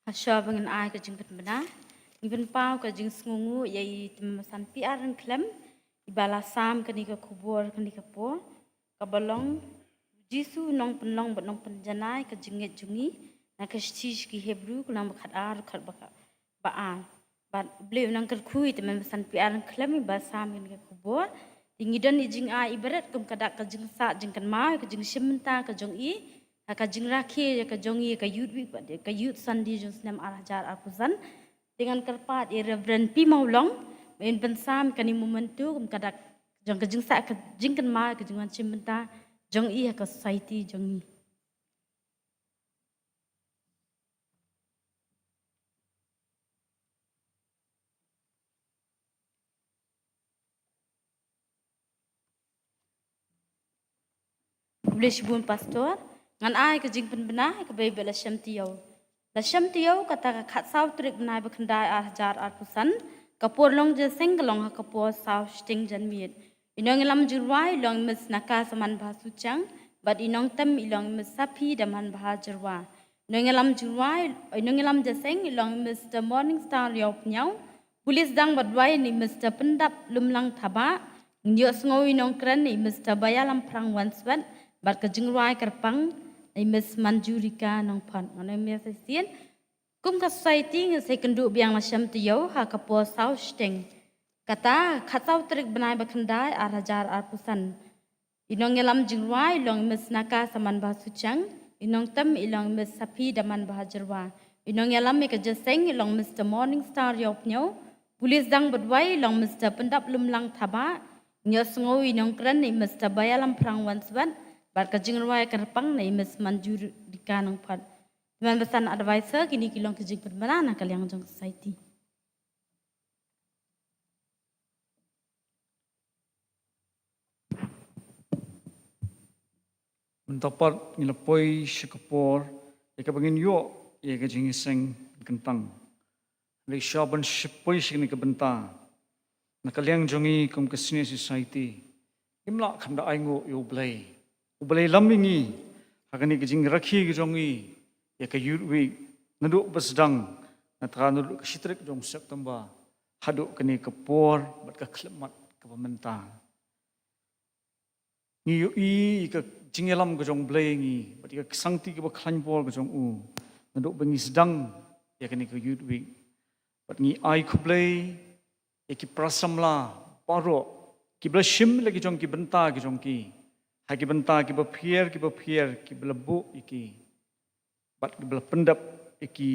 Hashuwa ba ngin ai ka jingpynbna, ngin pynpaw ka jingsngewnguh ïa i Tymmen San Piar Ryngkhlem, iba la sam kane ka khubor kane ka por, kaba long: U Jisu u nongpynlong bad nongpynjanai ka jingngeit jong ngi, na ka shithi sha ki Hebru, ka lynnong ba khatar, khat ba ka, ba ar. Bad U Blei u nang kyrkhu ïa i tymmen basan P R Khlem, iba sam ïa kane ka khubor. Te ngi don ïa i jingai iba rit kum ka dak ka jingsah jingkynmaw ïa ka jingshim bynta ka jong i ha ka jingrakhe ïa ka jong i ha ka Youth Week bad ïa ka Youth Sunday jong u snem ar hajar arphew san. Te ngan kyrpad ïa i Reverend P Mawlong ba in pynsam ïa kane ka memento kum ka dak jong ka jingsah ka jingkynmaw ïa ka jingwan shim bynta jong i ha ka society jong i. Khublei shibun Pastor, ngan ai ka jingpynbna ïa kaba i ba la shem taïew. La shem taïew kata ka khatsaw tarik bnai ba khyndai ar hajar arphew san, ka por long jingïaseng ka long ha ka por saw shiteng janmiet. I nongïalam jingrwai i long i Miss Naka Saman Bha Suchang, bad i nongtem i long i Miss Saphi Daman Bha Jyrwa. I nongïalam jingrwai, i nongïalam jingïaseng i long i Mister Morningstar Riewpniaw. Bad la sdang ba duwai na i Mister Pyndap Lumlang Thabah, ngi ïohsngew i nongkren i Mister Baialamprang Wanswet, bad ka jingrwai kyrpang na i Miss Manjurika Nongphot. Ngan ong ïa sa shisien, kum ka society ngi sa ïakynduh biang la shem taïew ha ka por saw shiteng. Kata, khatsaw tarik bnai ba khyndai ar hajar arphew san. I nongïalam jingrwai i long i Miss Naka Saman Bha Suchang, i nongtem i long i Miss Saphi Daman Bha Jyrwa. I nongïalam ïa ka jingïaseng i long Mister Morningstar Riewpniaw, bad la sdang ba duwai i long Mister Pyndap Lumlang Thabah, ngi ïohsngew i nongkren i Mister Baialamprang Wanswet, bad ka jingrwai kyrpang na i Miss Manjurika Nongphot. Tymmen basan advisor, kine ki long ki jingpynbna na ka liang jong society. Mynta pat ngi la poi sha ka por ïa kaba ngin ïoh ïa ka jingïaseng kyntang. Lei sha ban shu poi sha kane ka bynta, na ka liang jong ngi kum ka Senior Society, ngim lah kham da ainguh ïa U Blei. U Blei lam ïa ngi ha kane ka jingrakhe ka jong ngi ïa ka Youth Week, naduh ba sdang, nangta naduh ka shi tarik jong September haduh kane ka por bad ka khyllipmat kaba mynta. Ngi ïohi ïa ka jingïalam ka jong U Blei ïa ngi bad ïa ka sangti kaba khlaiñ bor ka jong u naduh ba ngi sdang ïa kane ka Youth Week. Bad ngi ai khublei ïa ki para samla baroh kiba la shim la ki jong ki bynta ki jong ki ha ki bynta kiba pher kiba pher, kiba la buh ïa ki bad kiba la pyndep ïa ki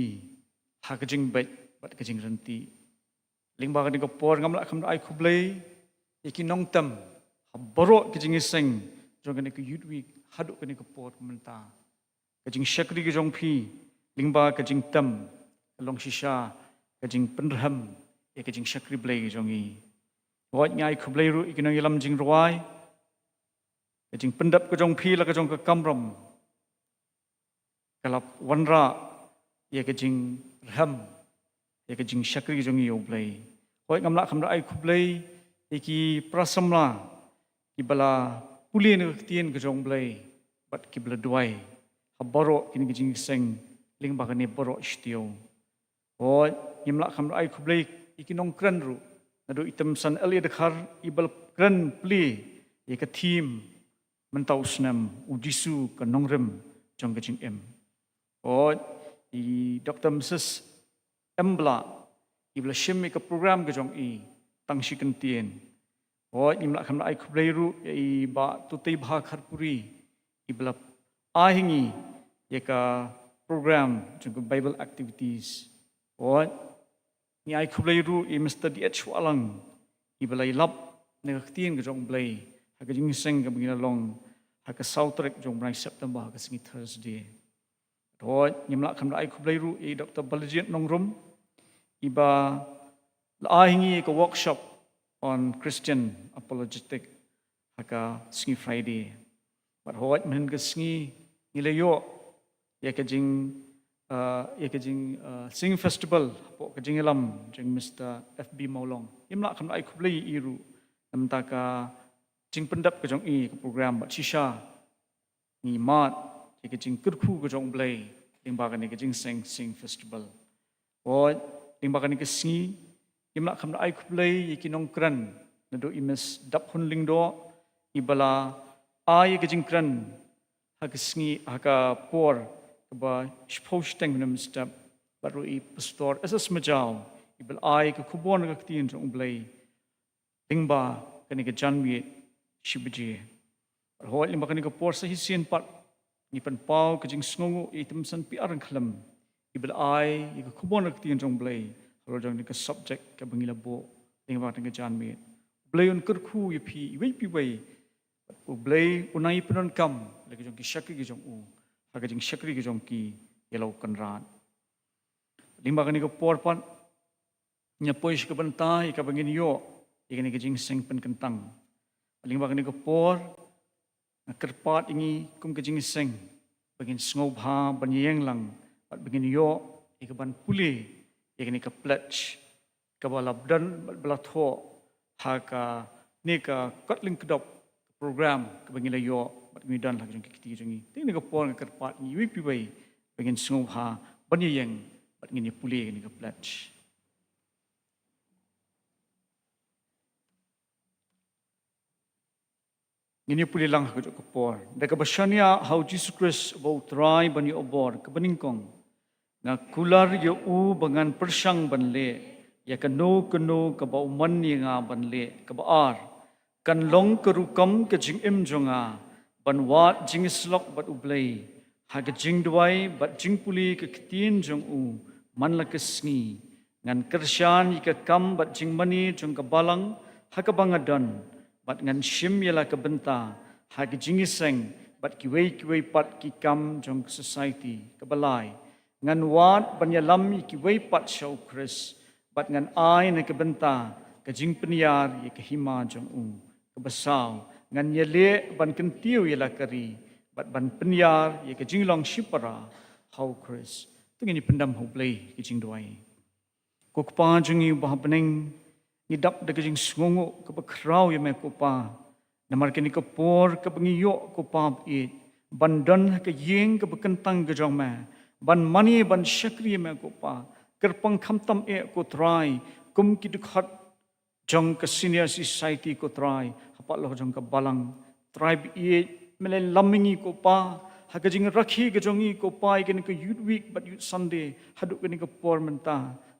ha ka jingbeit bad ka jingryntih. Lyngba kane ka por ngam lah kham da ai khublei ïa ki nongtem ha baroh ki jingïaseng jong kane ka Youth Week haduh kane ka por mynta. Ka jingshakri ka jong phi lyngba ka jingtem ka long shisha ka jingpynrhem ïa ka jingshakri Blei ka jong ngi. Hooid, ngi ai khublei ruh ïa ki nongïalam jingrwai, ka jingpyndep ka jong phi la ka jong ka kamram ka la wanrah ïa ka jingrhem ïa ka jingshakri ka jong ngi ïa U Blei. Hooid, ngam lah kham da ai khublei ïa ki para samla kiba la pule na ka ktien ka jong U Blei bad kiba la duwai ha baroh kine ki jingïaseng lyngba kane baroh shi taïew. Hooid, ngim lah kham da ai khublei ïa ki nongkren ruh, naduh i Tymmen Basan L A Dkhar iba la kren plie ïa ka theme mynta u snem, U Jisu ka nongrim jong ka jingim. Hooid, i Doctor Mrs M Blah iba la shim ïa ka program ka jong i tang shi kyntien. Hooid, ngim lah kham da ai khublei ruh ïa i Bah Tutei Bha Kharpuri iba la ai ha ngi ïa ka program jong ka Bible activities. Hooid, ngi ai khublei ruh ïa i Mister D H Wahlang iba la ïalap na ka ktien ka jong U Blei ha ka jingïaseng kaba ngi la long ha ka saw tarik jong u bnai September ha ka sngi Thursday. Hooid, ngim lah kham da ai khublei ruh ïa i Doctor Balajied Nongrum iba la ai ha ngi ïa ka workshop on Christian apologetic ha ka sngi Friday. Bad hooid, mynhynnin ka sngi ngi la ïoh ïa ka jing, ah, ïa ka jing, ah, singing festival hapoh ka jingïalam jong Mister F B Mawlong. Ngim lah kham da ai khublei ïa i ruh na ka bynta ka jingpyndep ka jong i ïa ka program bad shisha ngi mad ïa ka jingkyrkhu ka jong U Blei lyngba kane ka jingïaseng singing festival. Hooid, lyngba kane ka sngi ngim lah kham da ai khublei ïa ki nongkren, naduh i Miss Daphun Lyngdoh iba la ai ïa ka jingkren ha ka sngi, ha ka por kaba shiphew shiteng mynstep, bad ruh i Pastor S S Majaw i ba la ai ka khubor na ka ktien jong U Blei lyngba kane ka janmiet shi baje. Bad hooid, lyngba kane ka por sa shisien pat ngi pynpaw ka jingsngewnguh ïa i Tymmen P R Ryngkhlem i ba la ai ïa ka khubor na ka ktien jong U Blei halor jong kane ka subject kaba ngi la buh lyngba kane ka janmiet. U Blei un kyrkhu ïa phi iwei pa iwei. U Blei un ai pyndonkam la ka jong ki shakri ka jong u ha ka jingshakri ka jong ki ïa la u Kynrad. Lyngba kane ka por pat ngi poi sha ka bynta ïa kaba ngin ïoh ïa kane ka jingseng pynkyntang. Lyngba kane ka por nga kyrpad ïa ngi kum ka jingseng ba ngin sngewbha ban ïeng lang bad ba ngin ïoh ïa kaban pule ïa kane ka pledge kaba la don bad ba la thoh ha kane ka kot lyngkdop program kaba ngi la ïoh bad ngi don ha ka jong ki kti jong ngi. Te kane ka por nga kyrpad ïa ngi iwei pa iwei ba ngin sngewbha ban ïeng bad ngin ïa pule ïa kane ka pledge. Ngin ïa pule lang ha ka jong ka por. Da kaba shaniah ha U Jisu Khrist uba U Trai ban ïoh bor, kaba nyngkong nga kular ïa u ba ngan pyrshang ban leh ïa kano kano kaba u mon ïa nga ban leh. Kaba ar, kan long ka rukom ka jingim jong nga ban wad jingïasyllok bad U Blei ha ka jingduwai bad jingpule ka ktien jong u man la ka sngi. Ngan kyrshan ïa ka kam bad jingmane jong ka balang ha kaba nga don, bad ngan shim ïa la ka bynta ha ka jingïaseng bad kiwei kiwei pat ki kam jong ka society. Kaba lai, ngan wad ban ïalam ïa kiwei pat sha U Khrist bad ngan ai na ka bynta ka jingpynïar ïa ka hima jong u. Kaba saw, ngan ïaleh ban kyntiew ïa la ka ri bad ban pynïar ïa ka jinglong shipara ha U Khrist. To ngin ïa pyndem ha U Blei ha ka jingduwai. Ko Kpa jong ngi uba ha bneng, ngi dap da ka jingsngewnguh kaba khraw ïa me ko Pa. Namar kane ka por kaba ngi ïoh ko Pa baieit ban don ha ka ïing kaba kyntang ka jong me, ban mane ban shakri ïa me ko Pa. Kyrpang khamtam eh ko Trai kum ki dkhot jong ka Senior Society ko Trai, hapoh la ka jong ka balang. Trai baieit, me la lam ïa ngi ko Pa ha ka jingrakhe ka jong ngi ko Pa ïa kane ka Youth Week bad Youth Sunday haduh kane ka por mynta.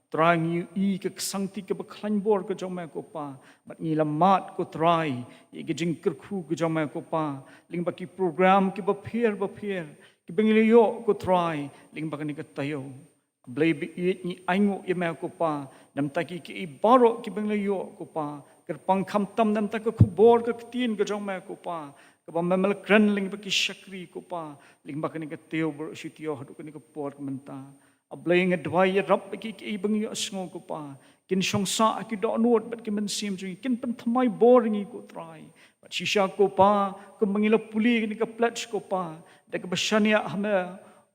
Trai ngi ïohi ka ksangti kaba khlaiñ bor ka jong me ko Pa, bad ngi la mad ko Trai ïa ka jingkyrkhu ka jong me ko Pa lyngba ki program kiba pher bapher kiba ngi la ïoh ko Trai lyngba kane ka taïew. Blei baieit, ngi ainguh ïa me ko Pa namar ki ki baroh kiba ngi la ïoh ko Pa. Kyrpang khamtam namar ka khubor ka ktien ka jong me ko Pa, kaba me la kren lyngba ki shakri ko Pa lyngba kane ka taïew baroh shi taïew haduh kane ka por ka mynta. A Blei, nga duwai ïarap ïa ki ki ba ngi ïohsngew ko Pa, kin shong sah ha ki dohnud bad ki mynsiem jong ngi, kin pynthymmai bor ïa ngi ko Trai. Bad shisha ko Pa, kumba ngi la pule kane ka pledge ko Pa, da kaba shaniah ha me,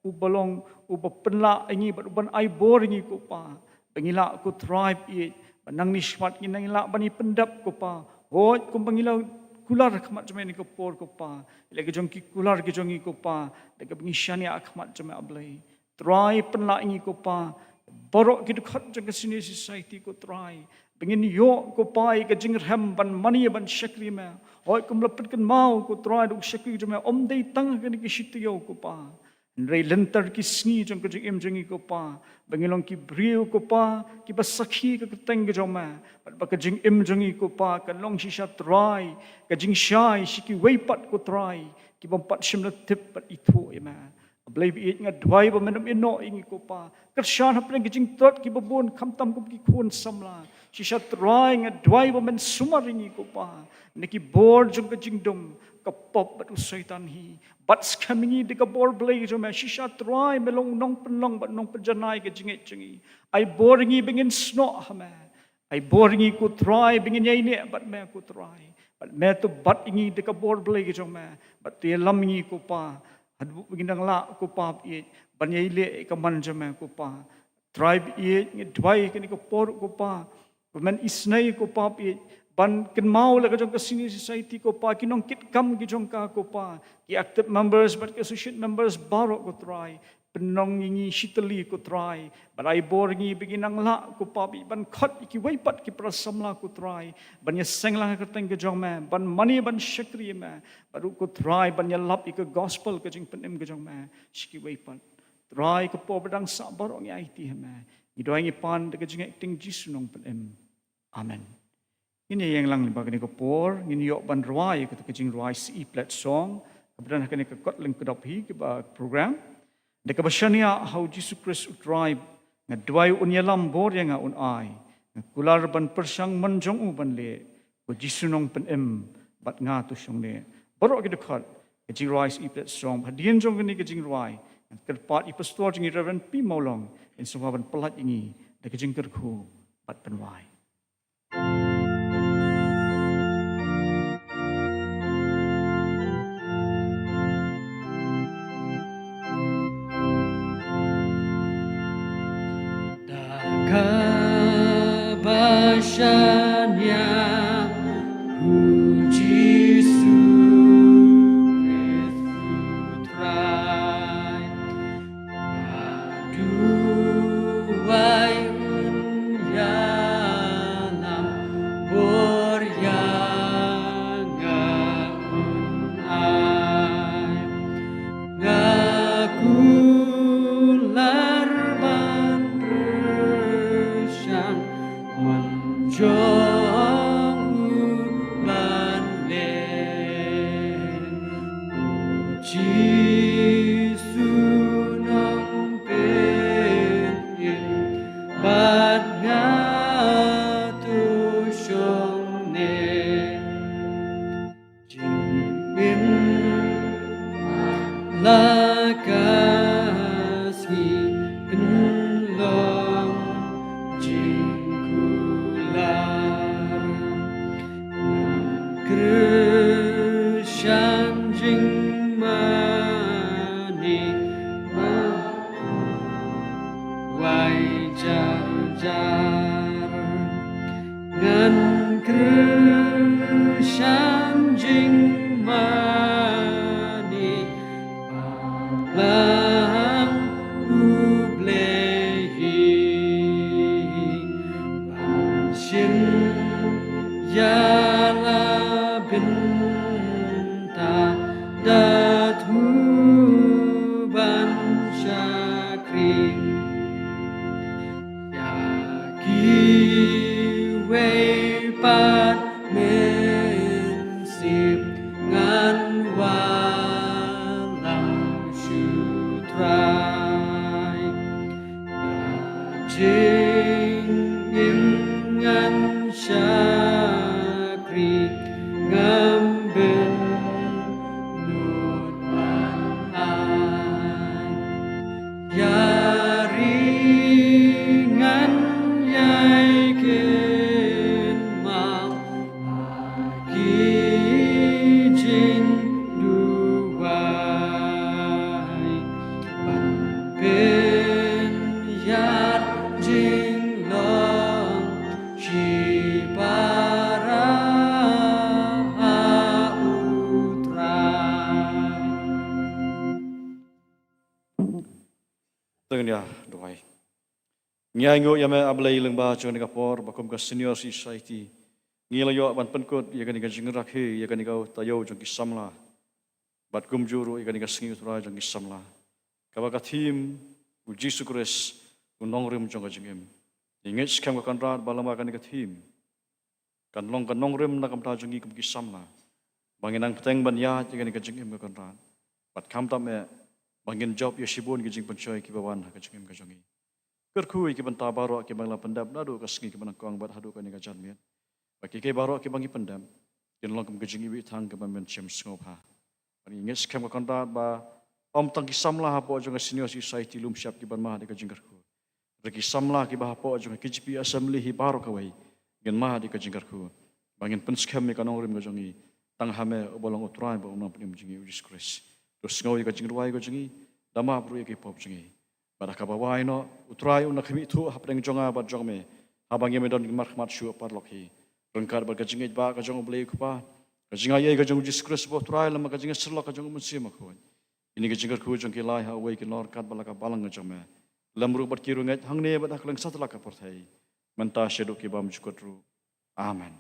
uba long uba pynlah ïa ngi bad uban ai bor ïa ngi ko Pa, ba ngi lah ko Trai baieit ba nangne shakhmat ngi nang lah ban ïa pyndep ko Pa. Hooid, kumba ngi la kular ha khmat jong me ha kane ka por ko Pa, ïa la ka jong ki kular ka jong ngi ko Pa, da kaba ngi shaniah ha khmat jong me A Blei. Trai pynlah ïa ngi ko Pa, baroh ki dkhot jong ka Senior Society ko Trai, ba ngin ïoh ko Pa ïa ka jingrhem ban mane ban shakri me. Hooid, kumba la pynkynmaw ko Trai, da u shakri jong me um dei tang ha kane ka shi taïew ko Pa, hynrei lynter ki sngi jong ka jingim jong ngi ko Pa, ba ngi long ki briew ko Pa kiba sakhi ka kyrteng ka jong me, bad ba ka jingim jong ngi ko Pa kan long shisha Trai ka jingshai sha kiwei pat ko Trai, ki bym pat shym la tip bad ithuh ïa me. A Blei baieit, nga duwai ba men ym ïehnoh ïa ngi ko Pa. Kyrshan hapdeng ki jingtlot kiba bun, khamtam kum ki khun samla. Shisha Trai, nga duwai ba men sumar ïa ngi ko Pa na ki bor jong ka jingdum, ka pop bad u Soitan hi. Bat skhem ïa ngi da ka bor Blei ka jong me. Shisha Trai, me long u nongpynlong bad nongpynjanai ka jingngeit jong ngi. Ai bor ïa ngi ba ngin snoh ha me. Ai bor ïa ngi ko Trai ba ngin ïaineh bad me ko Trai. Bad me to bat ïa ngi da ka bor Blei ka jong me, bad to ïalam ïa ngi ko Pa, haduh ba ngin nang lah ko Pa baieit ban ïaleh ïa ka mon jong me ko Pa. Trai baieit, ngi duwai kane ka por ko Pa, ba men isynei ko Pa baieit, ban kynmaw la ka jong ka Senior Society ko Pa, ki nongkitkam ki jong ka ko Pa, ki active members bad ki associate members baroh ko Trai. pynlong ïa ngi shitylli ko Trai, bad ai bor ïa ngi ba ngin nang lah ko Kpa ba ban khot ïa kiwei pat ki para samla ko Trai ban ïaseng lang ha ka kyrteng ka jong me, ban mane ban shakri ïa me, bad ruh ko Trai ban ïalap ïa ka gospel ka jingpynim ka jong me sha kiwei pat. Trai, ka por ba dang sah baroh ngi aiti ha me. Ngi duwai ngi pan da ka jingïaid Jisu Nongpynim. Amen. Ngin ïa ïeng lang lyngba kane ka por, ngin ïoh ban rwai kata ka jingrwai C E plat song kaba don ha kane ka kot lyngkdop hi kaba program. Da kaba shaniah ha U Jisu Khrist U Trai, nga duwai un ïalam, bor ïa nga un ai. Nga kular ban pyrshang, mon jong u ban leh. Ko Jisu Nongpynim, bad nga to shong leh. Baroh ki dkhot ka jingrwai C E plat song, hadien jong kane ka jingrwai, ngan kyrpad ïa i pastor jong ngi, Reverend P Mawlong, in sngewbha ban pyllait ïa ngi da ka jingkyrkhu bad pynwai. Da kaba shaniah ha U Jisu Khrist U Trai, nga duwai un ïalam, bor ïa nga un ai. Nga kular ban pyrshang, mon jong u ban leh. U Jisu Nongpynim, bad nga to shong leh. Jingim la ka sngi, pynlong jingkular. Ngan kyrshan jingmane, wai jar jar. Ngan kyrshan jingmane, balang U Blei hi. Ban shim ïa la bynta, da thmu ban shakri. Ïa kiwei pat mynsiem ngan wallam sha U Trai. Ïa jingim ngan shakri, ngam bynnud ban ai. Ïa ri ngan ïai kynmaw ha ki jingduwai, ban pynïar jinglong shipara ha U Trai. To ngin ïa duwai. Ngi ainguh ïa me, A Blei lyngba jong kane ka por, ba kum ka Senior Citizen Society ngi la ïoh ban pynkut ïa kane ka jingrakhe ïa kane ka taïew jong ki samla, bad kumjuh ruh ïa kane ka sngi U Trai jong ki samla, kaba ka theme U Jisu Khrist U Nongrim jong ka Jingim. Ngi ngeit skhem ko Kynrad ba lyngba kane ka theme kan long ka nongrim na ka bynta jong ngi kum ki samla, ba ngin nang bteng ban ïaid ïa kane ka jingim ko Kynrad, bad khamtam eh ba ngin jop ïa shibun ki jingpynshoi kiba wan ha ka jingim ka jong ngi. Kyrkhu ïa ki bynta baroh kiba ngi la pyndep naduh ka sngi kaba nyngkong bad haduh kane ka janmiet, ba kiei kiei baroh kiba ngi pyndep kin long kum ka jingiwei thang kaba men shem sngewbha. Bad ngi ngeit skhem ko Kynrad ba ym tang ki samla hapoh jong ka Senior Citizen Society Lumshyiap kiban mad ïa ka jingkyrkhu, hynrei ki samla kiba hapoh jong ka K J P Assembly hi baroh kawei, ngin mad ïa ka jingkyrkhu ba ngin pynskhem ïa ka nongrim ka jong ngi tang ha me uba long U Trai bad U Nongpynim jong ngi U Jisu Khrist. To sngew ïa ka jingrwai ka jong ngi, da map ruh ïa ki pop jong ngi. Bad ha kaba wai noh, U Trai un da khmih thuh hapdeng jong nga bad jong me, haba ngi ïadon ki markhmat shuh paralok hi, ryngkat bad ka jingngeit ba ka jong U Blei U Kpa, ka jingaiei ka jong U Jisu Khrist uba U Trai, lem bad ka jingïasyllok ka jong U Mynsiem Bakhuid. Kine ki jingkyrkhu jong ki la ai ha uwei u kynnoh katba la ka balang jong me. Lem ruh bad ki riewngeit hangne bad ha kylleng satlak ka pyrthei, mynta shaduh ki bymjukut ruh. Amen.